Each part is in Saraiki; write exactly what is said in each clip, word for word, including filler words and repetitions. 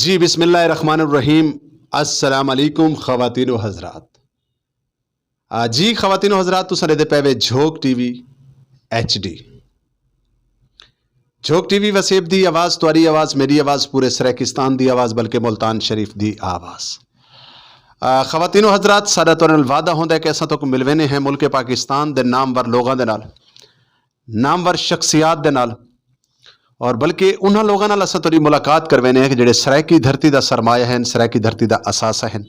جی، بسم اللہ الرحمن الرحیم۔ السلام علیکم خواتین و حضرات۔ آ، جی خواتین و حضرات، تساں ݙیہدے پئے وے جھوک ٹی وی ایچ ڈی۔ جھوک ٹی وی وسیب دی آواز، تہاݙی آواز، میݙی آواز، پورے سرائیکستان دی آواز، بلکہ ملتان شریف دی آواز۔ آ، خواتین و حضرات، ساݙا تہاݙے نال وعدہ ہوندا ہے کہ اساں تہاکوں ملوینے ہیں ملک پاکستان دے نامور لوگاں دے نال، نامور شخصیات دے نال، اور بلکہ انہاں لوگاں نال اساں تہاݙی ملاقات کروینے ہیں کہ جڑے سرائیکی دھرتی دا سرمایہ ہیں، سرائیکی دھرتی دا اثاثہ ہیں۔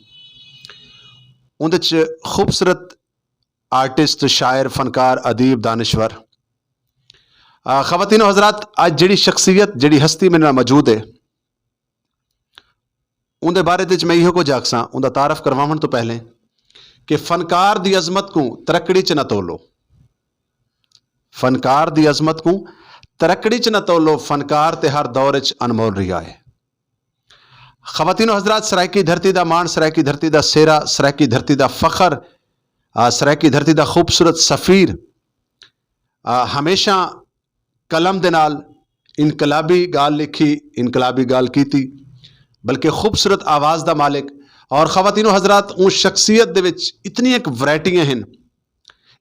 اوندے چ خوبصورت آرٹسٹ، شاعر، فنکار، ادیب، دانشور۔ آ، خواتین و حضرات، اڄ جڑی شخصیت، جڑی ہستی میرے نال موجود ہے، اوندے بارے وچ میں ایہو کجھ آکھساں، اوندا تعارف کرواوݨ توں پہلے کہ فنکار دی عظمت کوں ترکڑی چ نہ تولو۔ فنکار دی عظمت کوں ترکڑی چ نہ تولو، فنکار تے ہر دور وچ انمول رہیا ہے۔ خواتین و حضرات، سرائیکی دھرتی دا ماݨ، سرائیکی دھرتی دا سہرا، سرائیکی دھرتی دا فخر، آ، سرائیکی دھرتی دا خوبصورت سفیر، آ، ہمیشہ قلم دے نال انقلابی ڳالھ لکھی، انقلابی ڳالھ کیتی، بلکہ خوبصورت آواز دا مالک۔ اور خواتین و حضرات، اوں شخصیت دے وچ اتنی ایک ورائٹیاں ہن،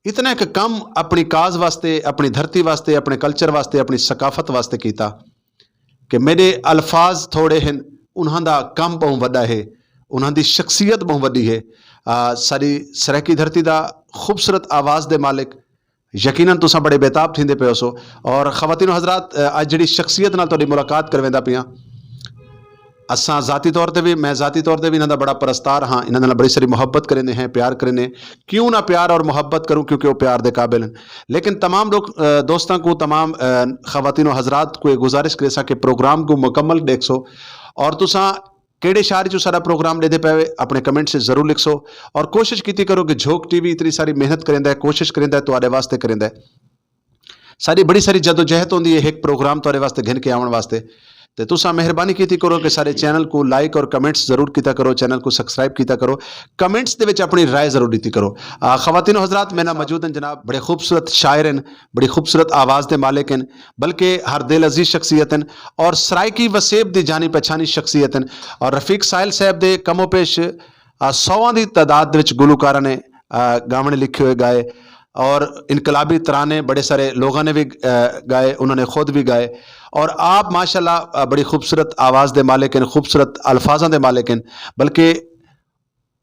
اتنا ایک کم اپݨی کاز واسطے، اپݨی دھرتی واسطے، اپݨے کلچر واسطے، اپݨی ثقافت واسطے کیتا کہ میݙے الفاظ تھوڑے ہن، انہاں دا کم ٻہوں وݙا ہے، انہاں دی شخصیت ٻہوں وݙی ہے۔ آ، ساݙی سرائیکی دھرتی دا خوبصورت آواز دے مالک، یقیناً تساں بڑے بے تاب تھیندے پئے ہوسو۔ اور خواتین و حضرات، آ، اڄ جڑی شخصیت نال تہاݙی ملاقات کرویندا پیاں، اساں ذاتی طور تے وی، میں ذاتی طور تے وی انہاں دا بڑا پرستار ہاں، انہاں نال بڑی ساری محبت کریندے ہیں، پیار کریندے ہیں۔ کیوں نہ پیار اور محبت کروں، کیونکہ وہ پیار دے قابل ہیں۔ لیکن تمام لوگ، آ، دوستاں کوں، تمام، آ، خواتین و حضرات کوں یہ گزارش کریساں کہ پروگرام کوں مکمل ݙیکھسو اور تساں کیڑھے شہر چوں ساݙا پروگرام ݙیہدے پئے وے، اپݨے کمنٹس وچ ضرور لکھسو۔ اور کوشش کیتی کرو کہ جھوک ٹی وی اتنی ساری محنت کریندا ہے، کوشش کریندا ہے، تہاݙے واسطے کریندا ہے۔ ساݙی بڑی ساری جدوجہد ہوندی ہے ہک پروگرام تہاݙے واسطے گھن کے آوݨ واسطے۔ تے تساں مہربانی کیتی کرو کہ ساݙے چینل کوں لائک اور کمنٹس ضرور کیتا کرو، چینل کوں سبسکرائب کیتا کرو، کمنٹس دے وچ اپݨی رائے ضرور ݙتی کرو۔ آ، خواتین و حضرات، میرے نال موجود ہیں جناب، بڑے خوبصورت شاعر ہیں، بڑی خوبصورت آواز دے مالک ہیں، بلکہ ہر دل عزیز شخصیت ہیں اور سرائیکی وسیب دی جانی پہچانی شخصیت ہیں۔ اور رفیق ساحل صاحب دے کم و پیش، آ، سواں دی تعداد دے وچ گلوکاراں نے، آ، گاوݨے لکھے ہوئے ڳائے اور انقلابی ترانے بڑے سارے لوگاں نے وی، آ، ڳائے، انہاں نے خود وی ڳائے۔ اور آپ ماشاءاللہ، آ، بڑی خوبصورت آواز دے مالک ہیں، خوبصورت الفاظاں دے مالک ہیں، بلکہ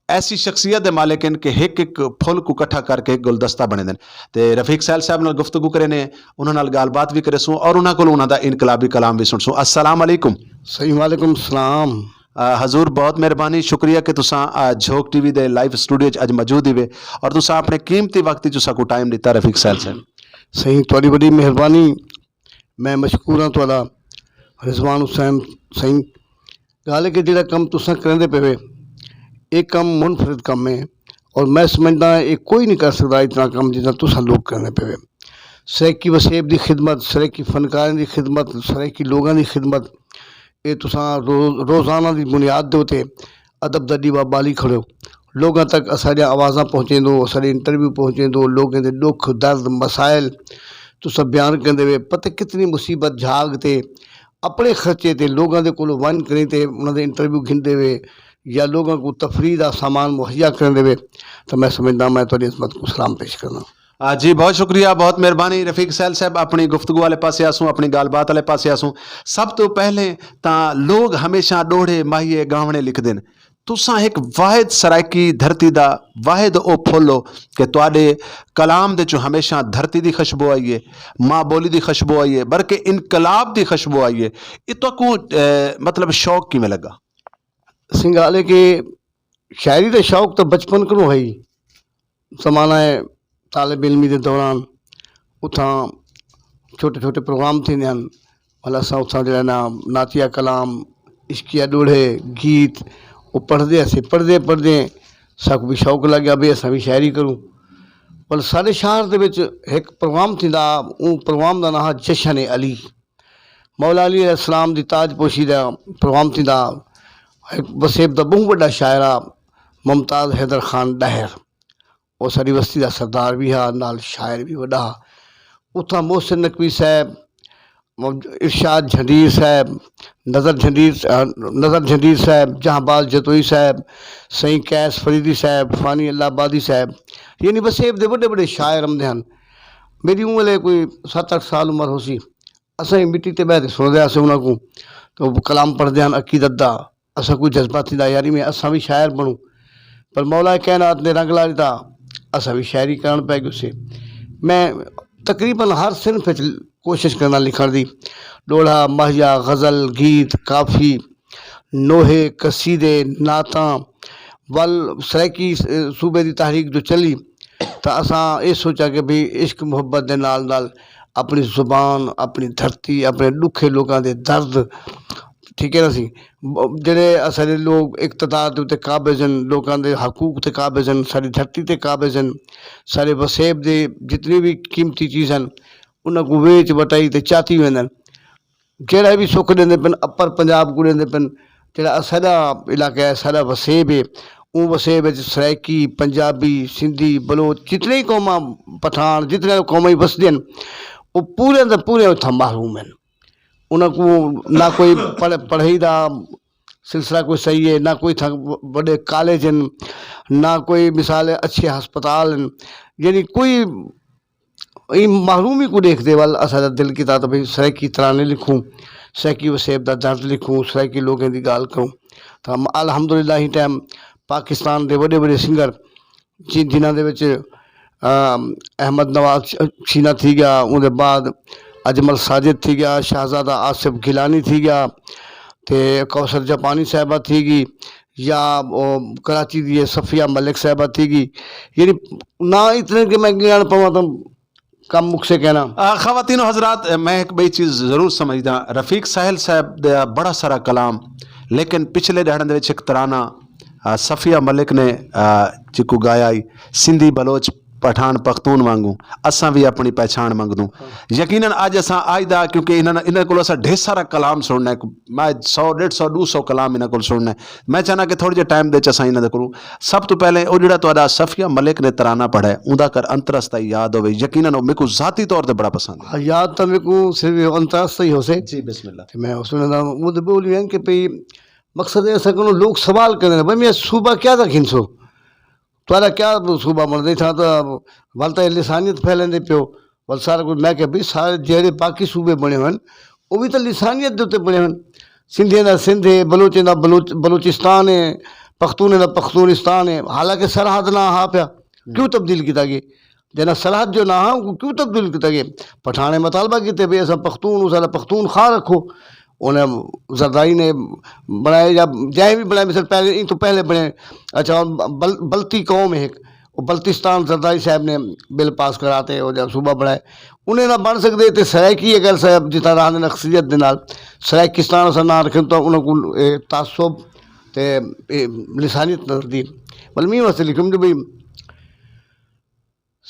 ایسی شخصیت دے مالک ہیں کہ ہک ہک پھل کوں کٹھا کر کے ہک گلدستہ بݨیندن۔ تے رفیق ساحل صاحب نال گفتگو کرینے، انہاں نال ڳالھ بات وی کریسوں اور انہاں کولوں انہاں دا انقلابی کلام وی سݨسوں۔ السلام علیکم۔ سئیں وعلیکم السلام۔ آ، حضور، بہت مہربانی، شکریہ کہ تساں، آ، جھوک ٹی وی دے لائیو اسٹوڈیو اچ اڄ موجود ہیوے اور تساں اپݨے قیمتی وقت اچوں ساکوں ٹائم ݙتا، رفیق ساحل صاحب۔ سئیں، تہاݙی وݙی مہربانی، میں مشکور ہاں تہاݙا، رضوان حسین سئیں۔ ڳالھ ہے کہ جیڑھا کم تساں کریندے پئے وے، اے کم منفرد کم ہے، اور میں سمجھدا اے کوئی نہیں کر سڳدا اتنا کم جتنا تساں لوگ کریندے پئے وے۔ سرائیکی وسیب دی خدمت، سرائیکی فنکاریں دی خدمت، سرائیکی لوگاں دی خدمت، اے تساں روز، روزانہ دی بنیاد دے اتے ادب دا ݙیوا ٻالی کھڑے ہو۔ لوگاں تک اساݙیاں آوازاں پہنچیندو، اساݙے انٹرویو پہنچیندو، لوگیں دے ݙکھ، درد، مسائل تساں بیان کریندے وے۔ پتہ کتنی مصیبت جھاگ تے اپݨے خرچے تے لوگاں دے کولوں ونڄ کریں تے انہاں دے انٹرویو گھندے وے یا لوگاں کوں تفریح دا سامان مہیا کریندے وے، تاں میں سمجھدا میں تہاݙی عظمت کوں سلام پیش کرنا۔ آ، جی، بہت شکریہ، بہت مہربانی رفیق سہیل صاحب۔ اپݨی گفتگو والے پاسے آسوں، اپݨی ڳالھ بات والے پاسے آسوں۔ سب توں پہلے تاں لوگ ہمیشہ ݙوہڑے، ماہیے، ڳاوݨے لکھدن۔ تساں ہک واحد سرائیکی دھرتی دا واحد او پھل ہو کہ تہاݙے کلام دے چوں ہمیشہ دھرتی دی خوشبو آئی ہے، ماں ٻولی دی خوشبو آئی ہے، بلکہ انقلاب دی خوشبو آئی ہے۔ اے تہاکوں، اے، مطلب شوق کیویں لڳا؟ سنگھ ڳالھ ہے کہ شاعری دا شوق تاں بچپن کنوں ہئی۔ زمانہ طالب علمی دے دوران اتھاں چھوٹے چھوٹے پروگرام تھیندے ہن، مطلب اساں اتھاں جیڑھا نا نعتیہ کلام، عشقیہ ݙوہڑے، گیت او پڑھدے ہاسے۔ پڑھدے پڑھدے ساکوں وی شوق لڳ ڳیا بھئی اساں وی شاعری کروں۔ ول ساݙے شہر دے وچ ہک پروگرام تھیندا، اوں پروگرام دا ناں ہا جشن علی۔ مولا علی علیہ السلام دی تاج پوشی دا پروگرام تھیندا۔ ہک وسیب دا ٻہوں وݙا شاعر ہا ممتاز حیدر خان ݙاہر۔ او ساݙی وستی دا سردار وی ہا، نال شاعر وی وݙا ہا۔ اتھاں محسن نقوی صاحب، ارشاد جھنڈیر صاحب، نظر جھنڈیر، نظر جھنڈیر صاحب، جہاں باز جتوئی صاحب، سئیں قیس فریدی صاحب، فانی اللہ آبادی صاحب، یعنی وسیب دے وݙے وݙے شاعر امدے ہن۔ میݙی اوں ویلے کوئی ست اٹھ سال عمر ہوسی۔ اساں ایں مٹی تے ٻہہ تے سݨدے ہاسے انہاں کوں، تے او کلام پڑھدے ہن عقیدت دا۔ اساں کوئی جذبہ تھیندا یار ایویں اساں وی شاعر بݨوں، پر مولا کائنات نے رنگ لا ݙتا، اساں وی شاعری کرݨ پئے ڳیوسے۔ میں تقریباً ہر صنف وچ کوشش کرنا لکھݨ دی، ݙوہڑا، ماہیا، غزل، گیت، کافی، نوحے، قصیدے، نعتاں، ول سرائیکی صوبے دی تحریک جو چلی، تاں اساں اے سوچا کہ بھئی عشق محبت دے نال نال اپݨی زبان، اپݨی دھرتی، اپݨے ݙکھے لوکاں دے درد، ٹھیک ہے نا سی، جڑے اساݙے لوک اقتدار دے اتے قابض ہن، لوکاں دے حقوق تے قابض ہن، ساݙی دھرتی تے قابض ہن، ساݙے وسیب دے جتنی وی قیمتی چیز ہن، انہاں کوں ویچ وٹائی تے چاتی ویندن۔ جیڑھا وی سکھ ݙیندے پن، اپر پنجاب کوں ݙیندے پن، جیڑھا اساݙا علاقہ ہے، ساݙا وسیب ہے، اوں وسیب وچ سرائیکی، پنجابی، سندھی، بلوچ، جتنے ہی قوماں، پٹھان، جتنے قوماں وسدین، او پورے دے پورے اتھاں محروم ہن۔ انہاں کوں نہ کوئی پڑھ-، پڑھائی دا سلسلہ کوئی صحیح ہے، نہ کوئی اتھاں وݙے کالج ہن، نہ کوئی مثال ہے اچھے ہسپتال ہن، یعنی کوئی ایں محرومی کوں ݙیکھدے ول اساݙا دل کیتا تاں بھئی سرائیکی ترانے لکھوں، سرائیکی وسیب دا درد لکھوں، سرائیکی لوکیں دی ڳالھ کروں۔ تاں الحمدللہ ایں ٹائم پاکستان دے وݙے وݙے سنگر جی، جنہاں دے وچ، آ، احمد نواز چ-، چینا تھی ڳیا، اوندے بعد اجمل ساجد تھی ڳیا، شہزادہ آصف گیلانی تھی ڳیا، تے کوثر جاپانی صاحبہ تھی ڳئی، یا او کراچی دی صفیہ ملک صاحبہ تھی ڳئی۔ یعنی ناں اتنے کہ میں ڳݨ پواں تاں کم مکسے کہنا۔ آ، خواتین و حضرات، میں ایک بئی چیز ضرور سمجھدا، رفیق ساحل صاحب دا بڑا سارا کلام، لیکن پچھلے ݙہاڑیں دے وچ ایک ترانہ، آ، صفیہ ملک نے، آ، جیکوں ڳایا ہئی، سندھی بلوچ پٹھان پختون وانگوں، اساں وی اپݨی پہچاݨ منگدوں۔ یقیناً اڄ اساں اڄ دا، کیونکہ انہاں، انہاں کولوں اساں ڈھیر سارا کلام سݨنا ہے، میں سو، ݙیڈھ سو، ݙو سو کلام انہاں کول سݨنا ہے۔ میں چاہنا کہ تھوڑے جے ٹائم دے وچ اساں انہاں دے کولوں سب توں پہلے او جیڑھا تہاݙا صفیہ ملک نے ترانہ پڑھا ہے، اوندا کر انترستہ یاد ہووے، یقیناً او میکوں ذاتی طور تے بڑا پسند ہے۔ ہاں، یاد تاں میکوں صرف انترستہ ہی ہوسے۔ جی، بسم اللہ۔ تے میں اس ویلے دا اوں تے ٻولی ہیں کہ بھئی مقصد ہے اساں کولوں لوک سوال کریندے نے، بھئی میاں صوبہ کیا دا گھنسو؟ تہاݙا کیا صوبہ بݨدے؟ اتھاں تاں ول تاں لسانیت پھیلیندے پیو، ول سارا کجھ۔ میں کہیا بھئی سارے جیڑھے باقی صوبے بݨے ہوئے ہن، او وی تاں لسانیت دے اتے بݨے ہوئے ہن۔ سندھیں دا سندھ ہے، بلوچیں دا بلوچ-، بلوچستان ہے، پختونیں دا پختونستان ہے، حالانکہ سرحد نہ ہا پیا۔ کیوں تبدیل کیتا ڳئے؟ جنہاں سرحد جو نہ ہا، اونکوں کیوں تبدیل کیتا ڳئے؟ پٹھانیں مطالبہ کیتے بھئی اساں پختون، اساݙا پختونخوا رکھو۔ انہیں زرداری نے بݨائے یا جئیں وی بݨائے، مثال پہلے، ایں توں پہلے بݨے، اچھا، بل-، بلتی قوم ہے ہک، او بلتستان زرداری صاحب نے بل پاس کراتے، او جا صوبہ بݨائے۔ انہیں نہ بݨ سڳدے تے سرائیکی اگر صاحب جتھاں رہندے نے اکثریت دے نال، سرائیکستان اساں ناں رکھن تاں انہاں کوں، اے، تعصب تے، اے، لسانیت نظر دی۔ ول میں واسطے لکھم جو بھئی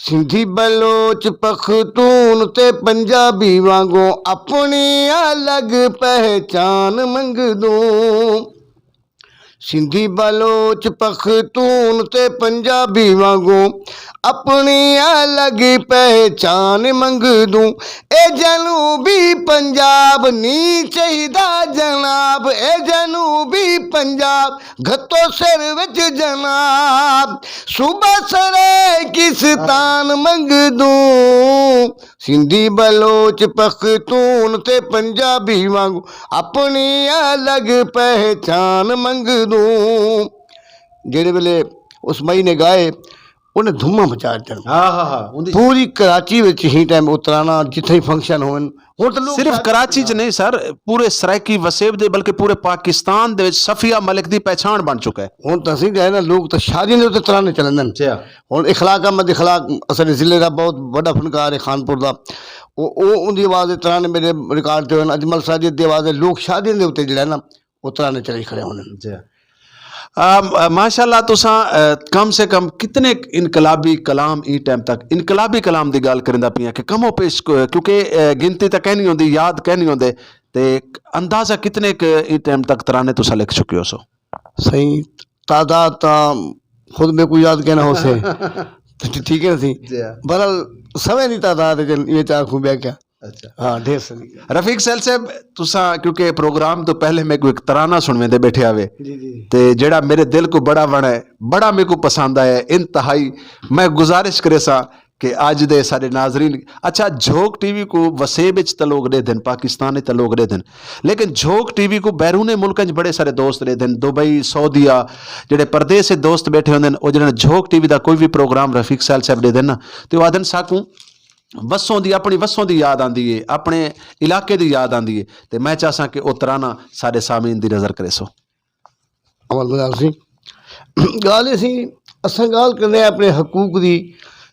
سندھی بلوچ پختون تے پنجابی وانگوں اپݨی الڳ پہچان منگدوں۔ سندھی بلوچ پختون تے پنجابی وانگوں اپݨی الڳ پہچان منگدوں۔ اے جنوبی پنجاب نی چاہیدا جناب، اے جنوبی پنجاب گھتو سر وچ جناب۔ صوبہ سرائیکستان منگدوں۔ سندھی بلوچ پختون تے پنجابی وانگوں اپݨی الڳ پہچان منگدوں۔ جیڑھے ویلے اس مئی نے ڳائے، انہیں دھماں مچا ݙتن۔ ہاں، ہاں، ہاں، اوندی پوری کراچی وچ ہی ٹائم اترانا، جتھے فنکشن ہوون، ہݨ تاں لوک صرف کراچی چ نہیں سر، پورے سرائیکی وسیب دے بلکہ پورے پاکستان دے وچ صفیہ ملک دی پہچاݨ بݨ چکا ہے۔ ہݨ تاں سئیں ڳئے نا، لوک تاں شادیاں دے اتے ترانے چلندن۔ جی ہاں۔ ہݨ اخلاق احمد اخلاق اساݙے ضلع دا بہت وݙا فنکار ہے خانپور دا، او، او اوندی آواز دے ترانے میݙے ریکارڈ تے ہن، اجمل ساجد دی آواز ہے، لوک شادیاں دے اتے جیڑھا ہے نا، او ترانے چلائی کھڑے ہوندن۔ جی۔ آ، آ، ماشاءاللہ تساں، آ، کم سے کم کتنے انقلابی کلام ایں ٹائم تک، انقلابی کلام دی ڳالھ کریندا پیاں کہ کم و پیش کو-، کیونکہ، آ، گنتی تاں کہیں نہیں ہوندی، یاد کہیں نہیں ہوندے، تے اندازہ کتنے ک ایں ٹائم تک ترانے تساں لکھ چکے ہو سو؟ سئیں، تعداد تاں خود میکوں یاد کہیں نہ ہوسے۔ ٹھیک ہے نا سئیں؟ جی ہاں۔ بہرحال سویں دی تعداد ہے جن ایں چار کوں ٻیا کیا۔ ہاں، ڈھیر ساری۔ رفیق سیل صاحب، تساں کیونکہ پروگرام تو پہلے میں کوئی ایک ترانہ سنویندے بیٹھے آوے، جی جی۔ تے جڑا میرے دل کو بڑا وݨا ہے، بڑا میرے کو پسند آیا ہے، انتہائی۔ میں گزارش کرے سا کہ اج دے سارے ناظرین، اچھا، جھوک ٹی وی کو وسیب اچ تے لوگ ݙیہدن، پاکستان اچ تے لوگ ݙیہدن، لیکن جھوک ٹی وی کو بیرون ملک اچ بڑے سارے دوست ݙیہدن، دبئی، سعودیہ، جڑے پردیس اچ دوست بیٹھے ہوندن، او جڑے جھوک ٹی وی دا کوئی بھی پروگرام رفیق سیل صاحب ݙیہدن نا، تے او آہدن ساکوں وسوں دی، اپݨی وسوں دی یاد آندی ہے، اپݨے علاقے دی یاد آندی ہے۔ تے میں چاہساں کہ او ترانہ ساݙے سامعین دی نظر کریسو۔ عمل گزار سی۔ ڳالھ اے سی، اساں ڳالھ کرنے آں اپݨے حقوق دی،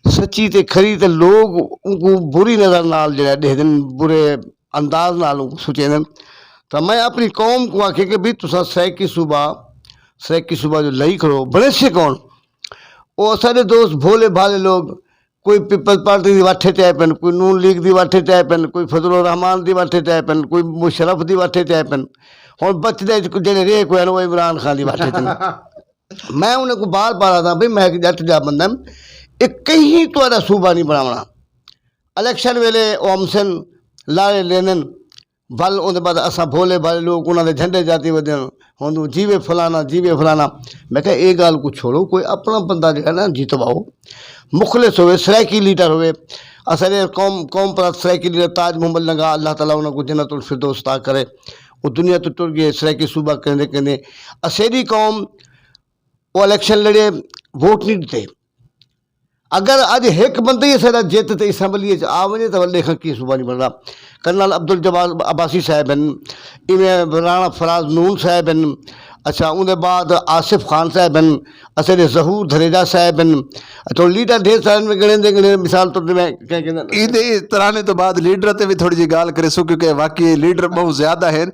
سچی تے کھری، تے لوگ اونکوں بری نظر نال جڑا ݙیہدن، برے انداز نال اونکوں سوچیندن۔ تاں میں اپݨی قوم کوں آکھے کہ بھئی تساں سرائیکی صوبہ، سرائیکی صوبہ جو لئی کھڑو، بݨیسے کون؟ او اساݙے دوست بھولے بھالے لوگ، کوئی پیپلز پارٹی دی وٹھ اچ آئے پن، کوئی نون لیگ دی وٹھ اچ آئے پن، کوئی فضل الرحمان دی وٹھ اچ آئے پن، کوئی مشرف دی وٹھ اچ آئے پن۔ ہݨ بچدے اچ جڑے رہ کوئی ہن، او عمران خان دی وٹھ اچ ہن۔ میں انہاں کوں بار بار آہداں بھئی میں ہک ڄٹ جا بندہ ہم، اے کہیں تہاݙا صوبہ نہیں بݨاوݨا۔ الیکشن ویلے او امسن، لارے لیندن، ول اوندے بعد اساں بھولے بھالے لوک انہاں دے جھنڈے جاتی ودن، ہوندوں جیوے فلانا، جیوے فلانا۔ میں کہا اے ڳالھ کوں چھوڑو، کوئی اپݨا بندہ جیڑھا نا جتواؤ، مخلص ہووے، سرائیکی لیڈر ہووے۔ اساݙے قوم، قوم پرست سرائیکی لیڈر تاج محمد لنگا، اللہ تعالیٰ انہاں کوں جنت الفردوس عطا کرے۔ او دنیا توں ٹر ڳئے، سرائیکی صوبہ کریندے کریندے اسیݙی قوم او الیکشن لڑے، ووٹ نہیں ݙتے۔ اگر اڄ ہک بندہ ہی اساݙا جت تے اسمبلی اچ آ ونڄے تاں ول ݙیکھاں کی صوبہ نہیں بݨدا۔ کرنل عبدالجبار عباسی صاحب ہن، ایویں رانا فراز نون صاحب ہن، اچھا اوندے بعد آصف خان صاحب ہن، اساݙے ظہور دھریجہ صاحب ہن، اچھا لیڈر ڈھیر سارے میں ڳݨیندے ڳݨیندے مثال طور تے میں کہیں کہیں ایندے ترانے تو بعد لیڈر تے بھی تھوڑی جی ڳالھ کریسوں، کیونکہ واقعی لیڈر بہت زیادہ ہیں،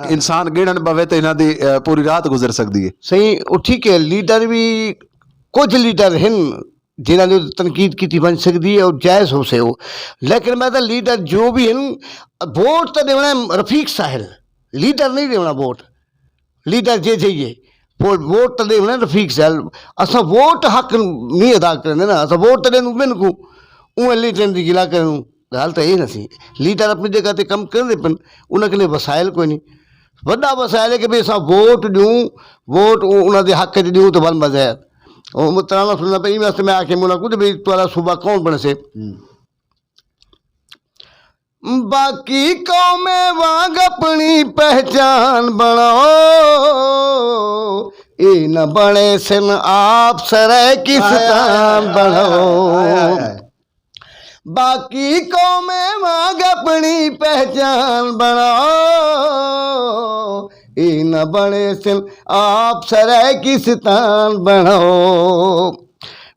انسان ڳݨݨ پوے تے انہاں دی، اے، پوری رات گزر سڳدی ہے۔ صحیح، او ٹھیک ہے، لیڈر بھی کچھ لیڈر ہن جنہاں دی تنقید کیتی ونڄ سڳدی ہے اور جائز ہو سے ہو، لیکن میں تاں لیڈر جو بھی ہن، ووٹ تاں ݙیوݨا ہے رفیق ساحل، لیڈر نہیں ݙیوݨا ووٹ، لیڈر جے جے ہے، ووٹ، ووٹ تاں ݙیوݨا ہے رفیق ساحل۔ اساں ووٹ حق نہیں ادا کریندے نا، اساں ووٹ تاں ݙیندوں ٻن کوں، اونویں لیڈر دی گلا کریندوں۔ ڳالھ تاں اے نہ سی، لیڈر اپݨی جگہ تے کم کریندے پن، انہاں کنے وسائل کوئی نہیں۔ وݙا وسائل ہے کہ بھئی اساں ووٹ ݙیوں، ووٹ او-، انہاں دے حق اچ ݙیوں تے ول مزید۔ او ترانہ سݨدا پئے، ایں واسطے میں آکھیا میں انہاں کوں تے بھئی تہاݙا صوبہ کون بݨسے؟ باقی قومیں وانگ اپݨی پہچان بݨاؤ، اے نہ بݨیسن آپ سرائیکستان بݨاؤ۔ باقی قومیں وانگ اپݨی پہچان بݨاؤ، اے نہ بݨیسن آپ سرائیکستان بݨاؤ۔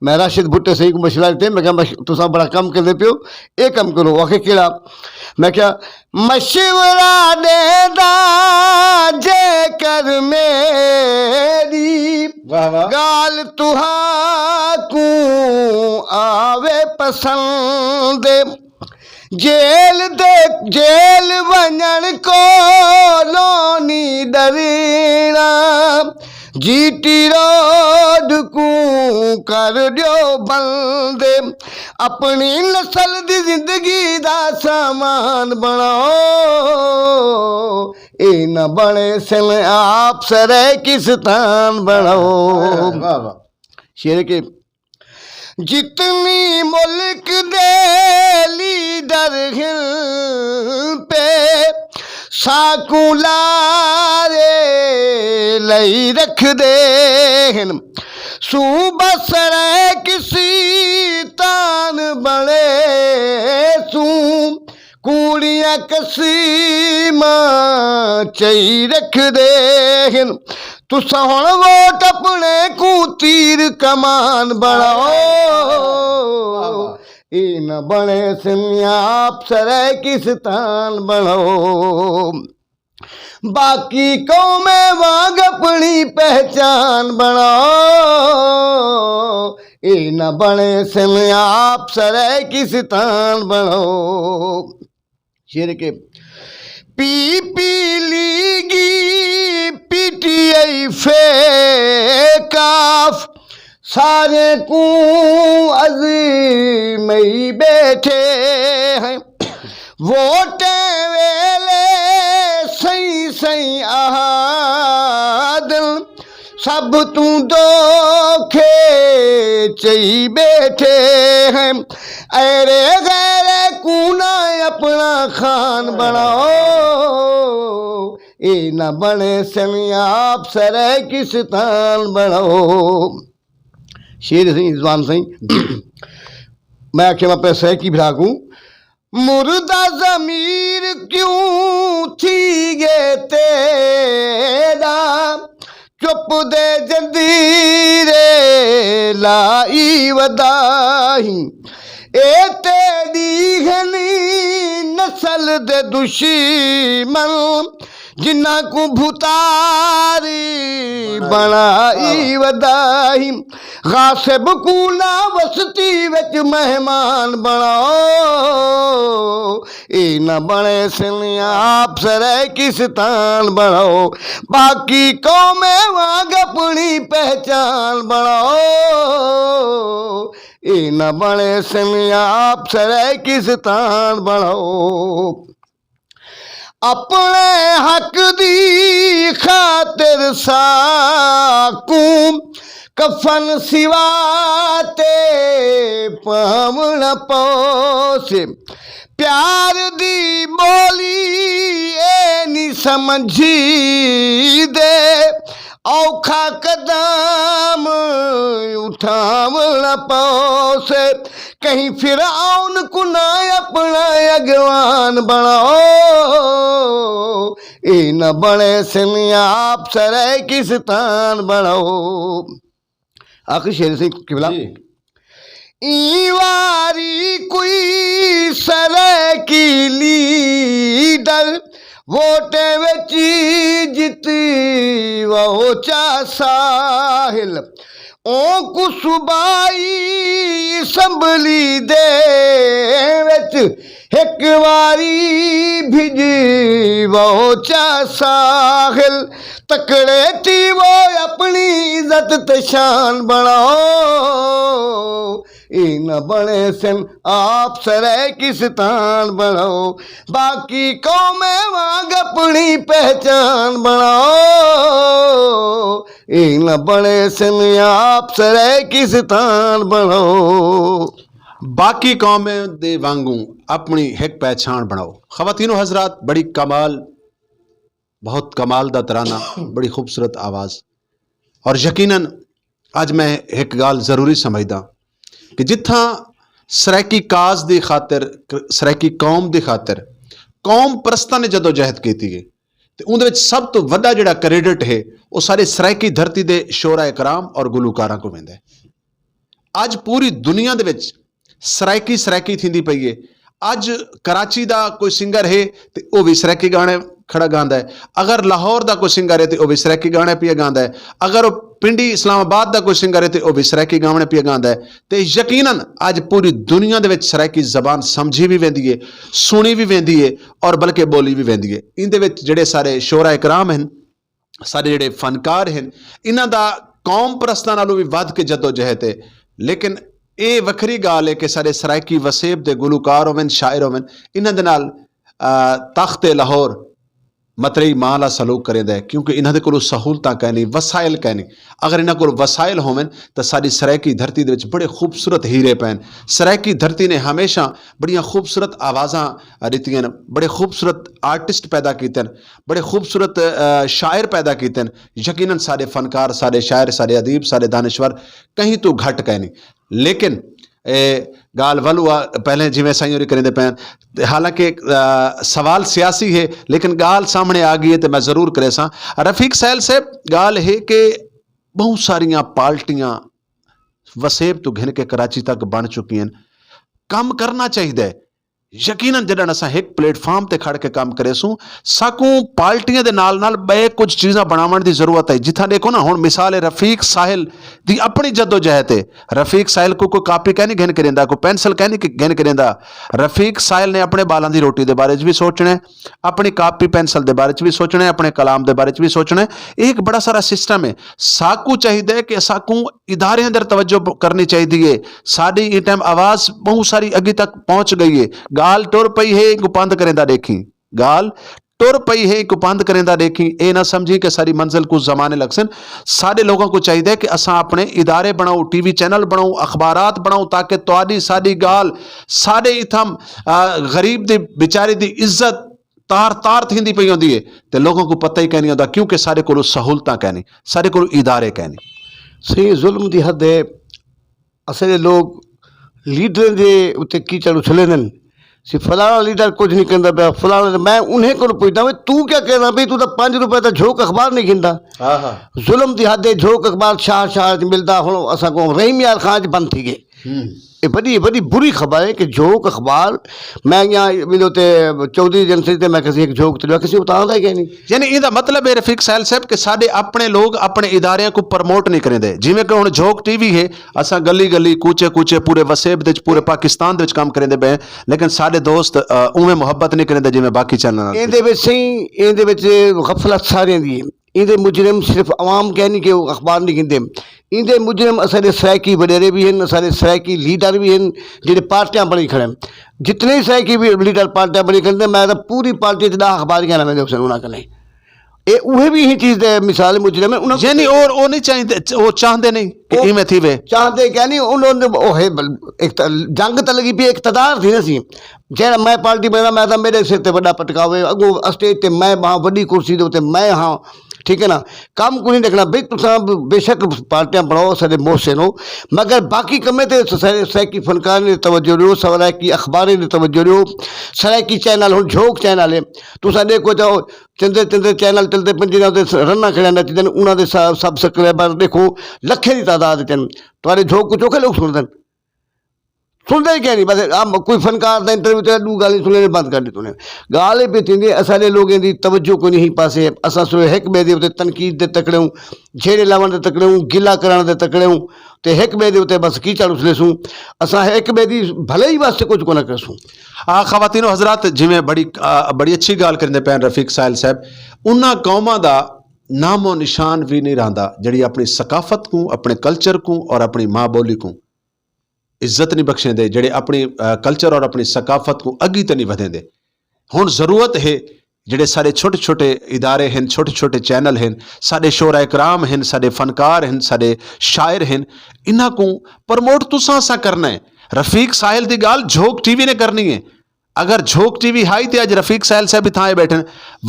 میں راشد بھٹو سئیں کوں مشورہ ݙتے، میں کہا مش-، تساں بڑا کم کریندے پیو، اے کم کرو۔ آکھے کیڑھا؟ میں کہا مشورہ ݙیندا جے کر میݙی، واہ واہ۔ ڳالھ تہاکوں آوے پسند، جیل دے، جیل ونڄݨ کولوں نی ݙریݨا، جی ٹی روڈ کوں کر ݙیو بند، اپݨی نسل دی زندگی دا سامان بݨاؤ، اے نہ بݨیسن آپ سرائیکستان بݨاؤ۔ واہ واہ۔ شعر کہ جتنی ملک دے لیڈر ہن پئے، ساکوں لارے لئی رکھدے ہن۔ صوبہ سرائیکستان بݨیسوں، کوڑیاں قسماں چئی رکھدے ہن۔ تساں ہݨ ووٹ اپݨے کوں تیر کمان بݨاؤ، اے نہ بݨیسن آپ سرائیکستان بݨاؤ۔ باقی قومیں وانگ اپݨی پہچان بݨاؤ، اے نہ بݨیسن آپ سرائیکستان بݨاؤ۔ شعر کہ پی پی لیگی پی ٹی آئی فے کاف، سارے کوں ازمئی ٻیٹھے ہیں۔ ووٹیں ویلے سئیں سئیں آہدن، سب توں دوکھے چئی ٻیٹھے ہیں۔ ایرے غیرے کوں نہ اپݨا خان بݨاؤ، اے نہ بݨے سن آپ سرائیکستان بݨاؤ۔ شیر سئیں، رضوان سئیں، میں آکھیا میں پئے سرائیکی بھرا کوں، مردہ ضمیر کیوں تھی ڳئے تیݙا، چپ دے جندیرے لائی ودا ہیں۔ اے تیݙی ہنی نسل دے دشمن، جنہاں کوں بھتاری بݨائی ودا ہیں۔ غاصب کوں نہ وستی وچ مہمان بݨاؤ، اے نہ بݨے سن آپ سرائیکستان بݨاؤ، باقی قومیں وانگ اپݨی پہچان بݨاؤ، اے نہ بݨے سن آپ سرائیکستان بݨاؤ۔ اپݨے حق دی خاطر ساکوں کفن سوا تے پاوݨ پوسے۔ پیار دی ٻولی اے نی سمجھیدے، اوکھا قدم اٹھاوݨ پوسے۔ کہیں فرعون کوں نہ اپݨا اڳواݨ بݨاؤ، اے نہ بݨے سن آپ سرائیکستان بݨاؤ۔ آخری شعر سئیں قبلہ۔ جی۔ ایں واری کوئی سرائیکی لیڈر ووٹیں وچ جتی وہو چا ساحل، اونکوں صوبائی اسمبلی دے وچ ہک واری بھڄ وہو چا ساحل، تکڑے تھیوو اپݨی عزت تے شان بݨاؤ، اے نہ بݨے سن آپ سرائیکستان بݨاؤ، باقی قومیں وانگ اپݨی پہچان بݨاؤ، اے نہ بݨے سن آپ سرائیکستان بݨاؤ۔ باقی قومیں دے وانگوں اپݨی ہک پہچان بݨاؤ۔ خواتین و حضرات، بڑی کمال، بہت کمال دا ترانہ، بڑی خوبصورت آواز۔ اور یقیناً اڄ میں ہک ڳالھ ضروری سمجھداں کہ جتھاں سرائیکی کاز دی خاطر، سرائیکی قوم دی خاطر قوم پرستاں نے جدوجہد کیتی ہے، تے اوندے وچ سب توں وݙا جیڑھا کریڈٹ ہے، او ساری سرائیکی دھرتی دے شعراء کرام اور گلوکاراں کوں ویندا ہے۔ اڄ پوری دنیا دے وچ سرائیکی، سرائیکی تھیندی پئی ہے۔ اڄ کراچی دا کوئی سنگر ہے تے او وی سرائیکی گانے کھڑا گاندا ہے۔ اگر لاہور دا کوئی سنگر ہے تے او وی سرائیکی گانے پیا گاندا ہے۔ اگر او پنڈی اسلام آباد دا کوئی سنگر ہے تے او وی سرائیکی گانے پیا گاندا ہے۔ تے یقیناً اڄ پوری دنیا دے وچ سرائیکی زبان سمجھی وی ویندی ہے، سݨی وی ویندی ہے اور بلکہ ٻولی وی ویندی ہے۔ ایندے وچ جیڑھے سارے شعراء کرام ہن، ساݙے جیڑھے فنکار ہن، انہاں دا قوم پرستاں نالوں وی ودھ کے جدوجہد ہے۔ لیکن اے وکھری ڳالھ ہے کہ ساݙے سرائیکی وسیب دے گلوکار ہوون، شاعر ہوون، انہاں دے نال، آ، تخت لاہور مترئی ماں آلا سلوک کریندا ہے، کیونکہ انہاں دے کولوں سہولتاں کائنی، وسائل کائنی۔ اگر انہاں کول وسائل ہوون تاں ساݙی سرائیکی دھرتی دے وچ بڑے خوبصورت ہیرے پئن۔ سرائیکی دھرتی نے ہمیشہ بڑیاں خوبصورت آوازاں ݙتیاں، بڑے خوبصورت آرٹسٹ پیدا کیتے ہن، بڑے خوبصورت، آ، شاعر پیدا کیتے ہن۔ یقیناً ساݙے فنکار، ساݙے شاعر، ساݙے ادیب، ساݙے دانشور کہیں توں گھٹ کائنی۔ لیکن اے ڳالھ ولو آ، پہلے جیویں سائیں ہوری کریندے پئے ہن، تے حالانکہ، آ، سوال سیاسی ہے، لیکن ڳالھ سامݨے آ ڳئی ہے تے میں ضرور کریساں۔ رفیق ساحل صاحب، ڳالھ ہے کہ ٻہوں ساریاں پارٹیاں وسیب توں گھن کے کراچی تک بݨ چکی ہن۔ کم کرݨا چاہیدا ہے۔ یقیناً جݙݨ اساں ہک پلیٹ فارم تے کھڑ کے کم کریسوں، ساکوں پارٹیاں دے نال نال ٻئے کجھ چیزاں بݨاوݨ دی ضرورت ہے۔ جتھاں ݙیکھو نا، ہݨ مثال ہے رفیق ساحل دی اپݨی جدوجہد ہے۔ رفیق ساحل کوں کوئی کاپی کائنی گھن کے ݙیندا، کوئی پینسل کائنی گھن کے ݙیندا۔ رفیق ساحل نے اپݨے ٻالاں دی روٹی دے بارے وچ وی سوچݨا ہے، اپݨی کاپی پینسل دے بارے وچ وی سوچݨا ہے، اپݨے کلام دے بارے وچ وی سوچݨا ہے۔ ایہ ہک بڑا سارا سسٹم ہے۔ ساکوں چاہیدا ہے کہ ساکوں اداریاں اندر توجہ کرݨی چاہیدی ہے۔ ساݙی ایں ٹائم آواز ٻہوں ساری اڳی تک پہنچ ڳئی ہے۔ ڳالھ ٹر پئی ہے، اینکوں پندھ کریندا ݙیکھیں۔ ڳالھ ٹر پئی ہے، اینکوں پندھ کریندا ݙیکھیں۔ اے نہ سمجھیں کہ ساݙی منزل کوں زمانے لڳسن۔ ساݙے لوکاں کوں چاہیدے کہ اساں اپݨے ادارے بݨاؤں، ٹی وی چینل بݨاؤں، اخبارات بݨاؤں، تاکہ تہاݙی ساݙی ڳالھ ساݙے اتھاں، آ، غریب دی بیچاری دی عزت تار تار تھیندی پئی ہوندی ہے، تے لوکاں کوں پتہ ہی کائنی ہوندا، کیونکہ ساݙے کولوں سہولتاں کائنی، ساݙے کولوں ادارے کائنی۔ سئیں، ظلم دی حد ہے۔ اساݙے لوگ لیڈریں دے اتے کیچڑ اچھلیندن، سی فلانا لیڈر کجھ نی کریندا پیا، فلانا، میں انہیں کولوں پچھدا، وے توں کیا کریندا پئی؟ توں تاں پنج روپے دا جھوک اخبار نی گھندا۔ ظلم دی حد ہے۔ جھوک اخبار شہر شہر اچ ملدا، ہݨ اساں کوں رحیم یار خان اچ بند تھی ڳئے۔ اے وݙی وݙی بری خبر ہے کہ جھوک اخبار، میں اڳیاں ویلو تے چوہدری ایجنسی تے میں کسی ہک جھوک تے ݙیکھا، کسی اتاں دا ہی کائنی۔ یعنی ایندا مطلب ہے رفیق ساحل صاحب کہ ساݙے اپݨے لوگ اپݨے اداریاں کوں پروموٹ نی کریندے۔ جیویں کہ ہݨ جھوک ٹی وی ہے، اساں ڳلی ڳلی، کوچے کوچے، پورے وسیب دے وچ، پورے پاکستان دے وچ کم کریندے پئے ہیں، لیکن ساݙے دوست، آ، اونویں محبت نی کریندے جیویں باقی چینلاں نال۔ ایندے وچ سئیں، ایندے وچ غفلت ساریاں دی ہے۔ ایندے مجرم صرف عوام کائنی کہ او اخبار نی گھندے۔ ایندے مجرم اساݙے سرائیکی وݙیرے وی ہن، اساݙے سرائیکی لیڈر وی ہن، جیڑھے پارٹیاں بݨی کھڑے ہن۔ جتنے ہی سرائیکی وی لیڈر پارٹیاں بݨی کھڑے ہن، میں تاں پوری پارٹی اچ ݙاہ اخبار کائنا ویندے حسین انہاں کنے۔ اے اوہے وی ایں چیز دے مثال مجرم ہن۔ انہاں یعنی او او نی چاہیندے، او چاہندے نی کہ ایویں تھیوے۔ چاہندے کائنی، انہاں دے او ہے بل-، اقت-، جنگ تاں لڳی پئی، اقتدار تھی نہ سی۔ جیڑھا میں پارٹی بݨا، میں تاں میݙے سر تے وݙا پٹکاوے، اڳوں اسٹیج تے میں ٻہاں، وݙی کرسی دے اتے میں ہاں، ٹھیک ہے نا؟ کم کوں نی ݙیکھݨا بھئی، تساں بیشک پارٹیاں بݨاؤ، اساݙے محسن ہو، مگر باقی کمیں تے سر-، سرائیکی فنکاریں دی توجہ ݙیو، سرائیکی اخباریں دی توجہ ݙیو، سرائیکی چینل، ہݨ جھوک چینل ہے، تساں ݙیکھو چاہو چندے چندے چینل چلدے پن، جنہاں تے رناں کھڑیاں نچدن، انہاں دے سب-، سبسکرائبر ݙیکھو لکھیں دی تعداد اچ ہن، تہاݙے جھوک کوں چوکھے لوک سݨدن۔ سݨدے ہی کائنی، بس آ م-، کوئی فنکار دا انٹرویو تے ݙو ڳالھیں سݨیندے، بند کر ݙیندے۔ ڳالھ اے پئی تھیندی، اساݙے لوکیں دی توجہ کوئی نی ہی پاسے، اساں صرف ہک ٻئے دے اتے تنقید دے تکڑے ہوں، جھیڑے لاوݨ دے تکڑے ہوں، گلہ کرݨ دے تکڑے ہوں، تے ہک ٻئے دے اتے بس کیچڑ اچھلیسوں۔ اساں ہک ٻئے دی بھلائی واسطے کجھ کونہ کریسوں۔ آ، خواتین و حضرات، جیویں بڑی، آ، بڑی اچھی ڳالھ کریندے پئے ہن رفیق ساحل صاحب، انہاں قوماں دا نام و نشان وی نی رہندا، جیڑھی اپݨی ثقافت کوں، اپݨے کلچر کوں اور اپݨی ماں ٻولی کوں عزت نی بخشیندے، جیڑھے اپݨی، آ، کلچر اور اپݨی ثقافت کوں اڳی تے نی ودھیندے۔ ہݨ ضرورت ہے جیڑھے ساݙے چھوٹے چھوٹے ادارے ہن، چھوٹے چھوٹے چینل ہن، ساݙے شعراء کرام ہن، ساݙے فنکار ہن، ساݙے شاعر ہن، انہاں کوں پروموٹ تساں اساں کرݨا ہے۔ رفیق ساحل دی ڳالھ جھوک ٹی وی نے کرݨی ہے۔ اگر جھوک ٹی وی ہائی تے اڄ رفیق ساحل صاحب اتھاں آئے ٻیٹھن،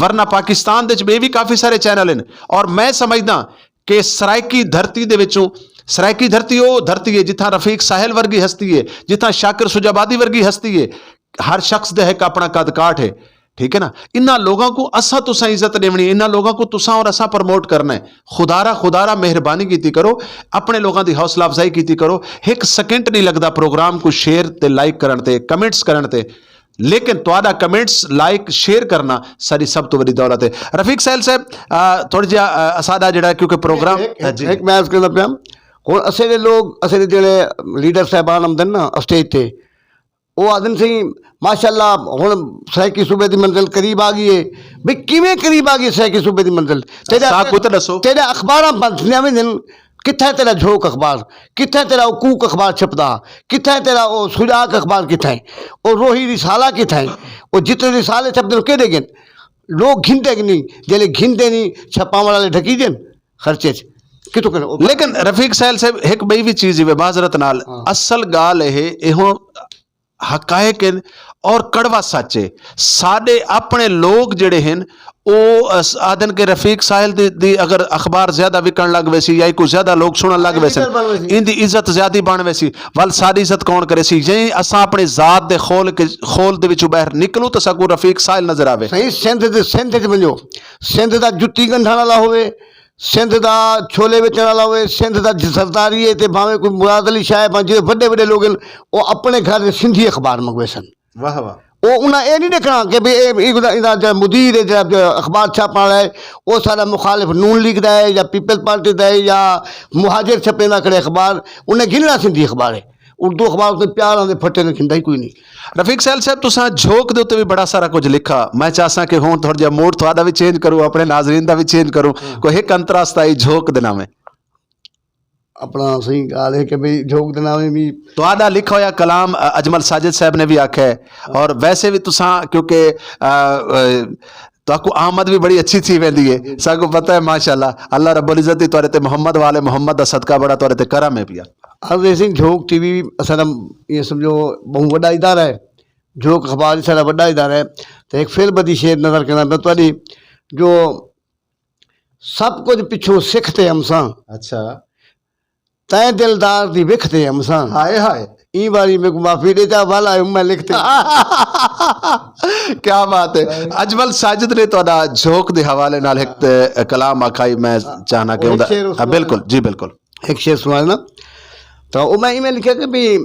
ورنہ پاکستان دے وچ ٻئے وی کافی سارے چینل ہن، اور میں سمجھداں کہ سرائیکی دھرتی دے وچوں، سرائیکی دھرتی او دھرتی ہے جتھاں رفیق ساحل ورگی ہستی ہے، جتھاں شاکر سجابادی ورگی ہستی ہے، ہر شخص دے ہک اپݨا قد کاٹھ ہے، ٹھیک ہے نا؟ انہاں لوگاں کوں اساں تساں عزت ݙیوݨی ہے، انہاں لوگاں کوں تساں اور اساں پروموٹ کرݨا ہے۔ خدا را، خدا را مہربانی کیتی کرو، اپݨے لوگاں دی حوصلہ افزائی کیتی کرو۔ ہک سیکنڈ نی لڳدا پروگرام کوں شیئر تے لائک کرݨ تے، کمنٹس کرݨ تے، لیکن تہاݙا کمنٹس، لائک، شیئر کرݨا ساݙی سب توں وݙی دولت ہے۔ رفیق ساحل صاحب، آ، تھوڑا جیہا، آ، اساݙا جیڑھا، کیونکہ پروگرام، ہک، ہک، جی۔ ہک میں عرض کردا پیاں، ہݨ اساݙے لوگ، اساݙے جیڑھے لیڈر صاحبان آمدن نا اسٹیج تے، او آہدن سئیں، ماشاءاللہ، ہݨ سرائیکی صوبے دی منزل قریب آ ڳئی ہے۔ بھئی کیویں قریب آ ڳئی سرائیکی صوبے دی منزل؟ تیݙا، ساکوں تاں ݙسو۔ تیݙا اخباراں بند تھیندیاں ویندن۔ کتھائے تیݙا جھوک اخبار؟ کتھائے تیݙا او کوک اخبار چھپدا؟ کتھائے تیݙا او سجاک اخبار؟ کتھائے او روہی رسالہ؟ کتھائے او جتنے رسالے چھپدن، او کیݙے ڳن؟ لوک گھندے نی، جیلے گھندے نی، چھپاوݨ والے ڈھکی ڄن خرچے اچ۔ کتھوں کن او؟ لیکن رفیق ساحل صاحب، ہک ٻئی وی چیز ہی وے، معذرت نال، ہاں۔ اصل ڳالھ اے ہے، اے ہݨ حقائق ہن اور کڑوا سچ ہے۔ ساݙے اپݨے لوگ جیڑھے ہن، او اس-، آہدن کہ رفیق ساحل دی، دی اگر اخبار زیادہ وکݨ لڳ ویسی یا کوئی زیادہ لوگ سݨݨ لڳ ویسن، ایندی عزت زیادہ بݨ ویسی۔ ول ساݙی عزت کون کریسی؟ جئیں اساں اپݨی ذات دے خول کے، خول دے وچوں ٻاہر نکلوں تاں ساکوں رفیق ساحل نظر آوے۔ سئیں، سندھ دے، سندھ اچ ونڄو، سندھ دا جتی ڳنڈھݨ والا ہووے، سندھ دا چھولے ویچݨ والا ہووے، سندھ دا ج-، زرداری ہے، تے بھاویں کوئی مراد علی شاہ ہے، بھاویں جیڑھے وݙے وݙے لوگ ہن، او اپݨے گھر دے سندھی اخبار منگویسن۔ واہ واہ۔ او انہاں اے نی ݙیکھݨا کہ بھئی اے، اے جیڑھا، ایندا جیڑھا مدیر ہے، جیڑھا، جیڑھا اخبار چھاپݨ والا ہے، او سارا مخالف نون لیگ دا ہے یا پیپلز پارٹی دا ہے یا مہاجر چھپیندا کھڑے اخبار، انہیں گھنݨا سندھی اخبار ہے۔ اردو اخبار تے پیاراں دے پھٹے نے، گھندا ہی کوئی نی۔ رفیق ساحل صاحب، تساں جھوک دے اتے وی بڑا سارا کچھ لکھا۔ میں چاہساں کہ ہݨ تھوڑا جیہا موڈ تہاݙا وی چینج کروں، اپݨے ناظرین دا وی چینج کروں۔ ہاں۔ کوئی ہک انترا استائی جھوک دے ناویں۔ اپنا سائیں ڳالھ ہے کہ بھئی جھوک دے ناویں بھی تہاݙا لکھا ہویا کلام، ا، اجمل ساجد صاحب نے بھی آکھیا ہے، اور ویسے بھی تساں کیونکہ، ا، ا، تہاکوں آمد بھی بڑی اچھی تھی ویندی ہے، ساکوں پتہ ہے، ماشاءاللہ، اللہ رب العزت دی تہاݙے تے، محمد والے محمد دا صدقہ بڑا تہاݙے تے کرم ہے پیا۔ عرض ہے سائیں، جھوک ٹی وی اصل یہ بہت وڈا ادارہ ہے، جھوک اخبار ہی سارا وڈا ادارہ ہے۔ تو ایک فلم دی شعر نظر کرنا پہ تہاݙی، جو سب کچھ پچھوں سکھ تے ہمساں، اچھا۔ تیں دلدار دی وکھ تے ہمساں۔ ہائے ہائے۔ ایں واری میکوں معافی ݙے چا، والا ہوں میں لکھ تے۔ کیا بات ہے۔ اجمل ساجد نے تہاݙا جھوک دے حوالے نال ہک تے کلام آکھائی، میں چاہنا کہ ہک اوندا، شعر ہاں، سݨانا۔ بالکل جی، بالکل۔ ہک شعر سݨانا۔ تاں او میں ایویں لکھیا کہ بھی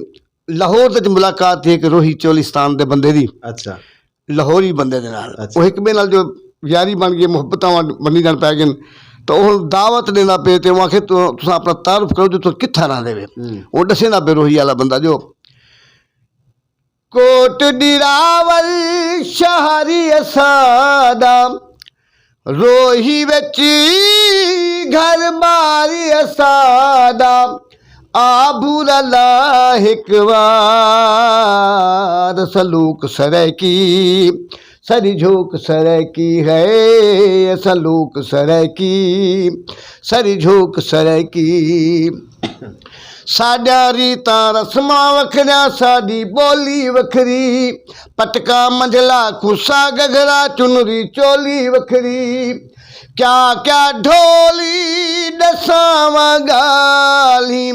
لاہور وچ ملاقات تھی ہک روہی چولستان دے بندے دی۔ اچھا۔ لاہوری بندے دے نال۔ اچھا۔ او ہک ٻئے نال جو یاری بݨ ڳئی، محبتاں ونڈ-، ونڈیجݨ پئے ڳئن۔ تاں او ہݨ دعوت ݙیندا پئے تے او آکھے، تو-، تساں اپݨا تعارف کرو جو تساں کتھاں رہندے وے۔ ہوں۔ او ݙسیندا پئے روہی والا بندہ جو کوٹ ڈیراول شہر اساݙا، روہی وچ گھر بار اساݙا، آ بھورا لا ہک وار۔ اساں لوک سرائیکی، ساݙی جھوک سرائیکی ہے، اساں لوک سرائیکی، ساݙی جھوک سرائیکی۔ ساݙیاں ریتاں رسماں وکھریاں، ساݙی ٻولی وکھری، پٹکا منجھلا کھسا گھگھرا چنری چولی وکھری۔ کیا کیا ڈھولی ݙساواں ڳالھیں،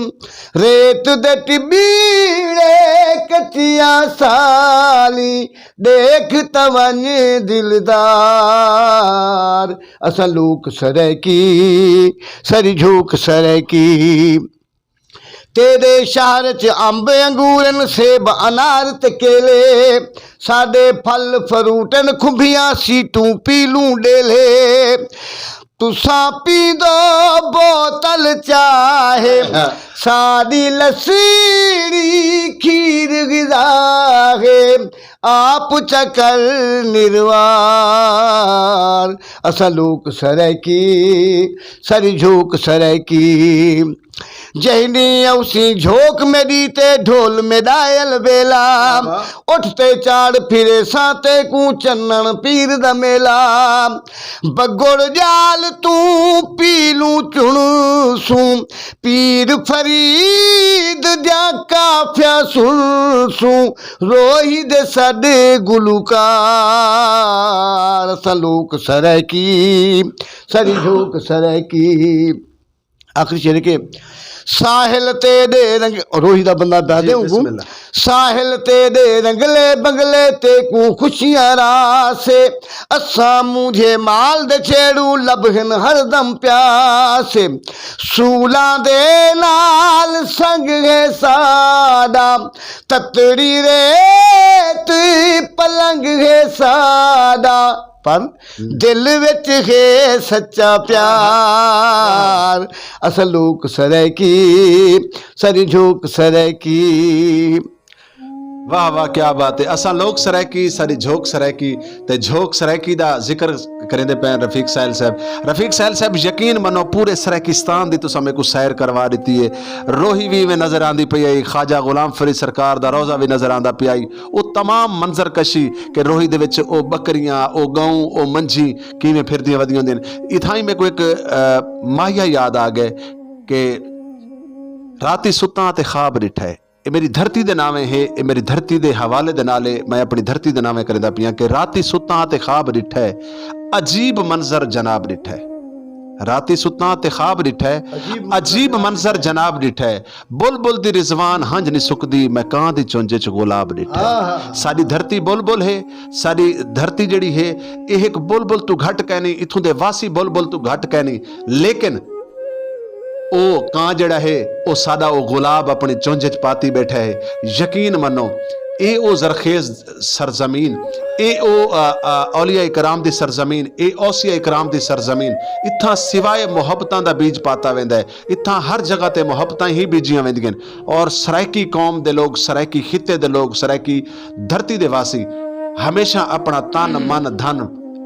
ریت دے ٹٻیڑے کچیاں سالیں، ݙیکھ تاں ونڄ دلدار۔ اساں لوک سرائیکی، ساݙی جھوک سرائیکی۔ تیݙے شہر اچ امب انگور ہن، سیب انار تے کیلے، ساݙے پھل فروٹ ہن، کھمبیاں سیٹوں پیلوں ݙیلھے۔ تساں پیندو بوتل چاہ، ساݙی لسیڑی کھیر غذا ہے، آپ چا کر نروار۔ اساں لوک سرائیکی، ساݙی جھوک سرائیکی۔ جہیں ݙینہہ اوسیں جھوک میݙی تے ڈھول میݙا الویلا۔ واہ۔ اٹھ تے چاڑھ پھریساں تیکوں چنݨ پیر دا میلا۔ بگڑ ڄال توں پیلوں چݨسوں، پیر فرید دیاں کافیاں سݨسوں، روہی دے ساݙے گلوکار۔ اساں لوک سرائیکی، ساݙی جھوک سرائیکی۔ آخری شعر ہے کہ ساحل تیݙے رنگ، روہی دا بندہ پیا جی، دے اونکوں۔ بسم اللہ۔ ساحل تیݙے رنگلے بنگلے تیکوں خوشیاں راسے، اساں مونجھے مال دے چھیڑوں لبھن ہر دم پیاسے۔ سولاں دے نال سنگ ہے ساݙا، تتڑی ریت پلنگ ہے ساݙا، پر دل وچ ہے سچا پیار۔ اساں لوک سرائیکی، ساݙی جھوک سرائیکی۔ واہ واہ، کیا بات ہے۔ اساں لوک سرائیکی، ساݙی جھوک سرائیکی۔ تے جھوک سرائیکی دا ذکر کریندے پئے ہن رفیق ساحل صاحب۔ رفیق ساحل صاحب، یقین منو، پورے سرائیکستان دی تساں میکوں سیر کروا ݙتی ہے۔ روہی وی ایویں نظر آندی پئی آئی، خواجہ غلام فرید سرکار دا روضہ وی نظر آندا پیا آئی۔ او تمام منظر کشی کہ روہی دے وچ او ٻکریاں، او ڳئوں، او منجھیں کیویں پھردیاں ودیاں ہوندین۔ اتھائیں میکوں ہک، آ، ماہیا یاد آ ڳئے کہ راتی ستاں تے خواب ݙٹھا ہے۔ اے میری دھرتی دے ناویں ہے، اے میری دھرتی دے حوالے دے نال ہے، میں اپݨی دھرتی دے ناویں کریندا پیاں کہ راتی ستاں تے خواب ݙٹھا ہے، عجیب منظر جناب ݙٹھا ہے۔ راتی ستاں تے خواب ݙٹھا ہے، عجیب منظر عجیب جناب منظر ݙٹھا ہے۔ جناب ݙٹھا ہے۔ بلبل دی رضوان ہنج نی سکدی، میں کاں دی چنج اچ گلاب ݙٹھا ہے۔ ہاں، ہاں، ہاں۔ ساݙی دھرتی بلبل ہے، ساݙی دھرتی جیڑھی ہے، اے ہک بلبل توں گھٹ کائنی، اتھوں دے واسی بلبل توں گھٹ کائنی، لیکن او کاں جیڑھا ہے، او ساݙا او گلاب اپݨی چنج اچ پاتی ٻیٹھا ہے۔ یقین منو، اے او زرخیز سرزمین، اے او، آ، آ، اولیاء کرام دی سرزمین، اے اوصیاء کرام دی سرزمین۔ اتھاں سوائے محبتاں دا بیج پاتا ویندا ہے۔ اتھاں ہر جگہ تے محبتاں ہی بیجیاں ویندیاں ہن۔ اور سرائیکی قوم دے لوگ، سرائیکی خطے دے لوگ، سرائیکی دھرتی دے واسی ہمیشہ اپݨا تن، من، دھن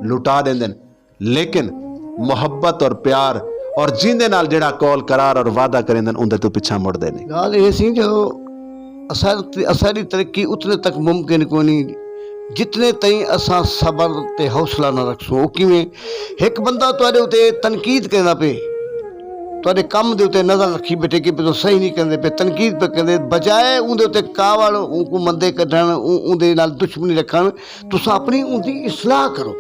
لٹا ݙیندن۔ لیکن محبت اور پیار اور جیندے نال جیڑھا قول قرار اور وعدہ کریندن اوندے توں پچھاں مڑدے نی۔ ڳالھ اے سی جو اساݙی ترقی اتنے تک ممکن کونی جتنے تئیں اساں صبر تے حوصلہ نہ رکھسوں۔ او کیویں؟ ہک بندہ تہاݙے اتے تنقید کریندا پئے، تہاݙے کم دے اتے نظر رکھی ٻیٹھے کہ تساں صحیح نی کریندے پئے، تنقید پئے کریندے، بجائے اوندے اتے کاوڑ، اونکوں مندے کڈھݨ، اوندے نال دشمنی رکھݨ، تساں اپݨی اوندی اصلاح کرو۔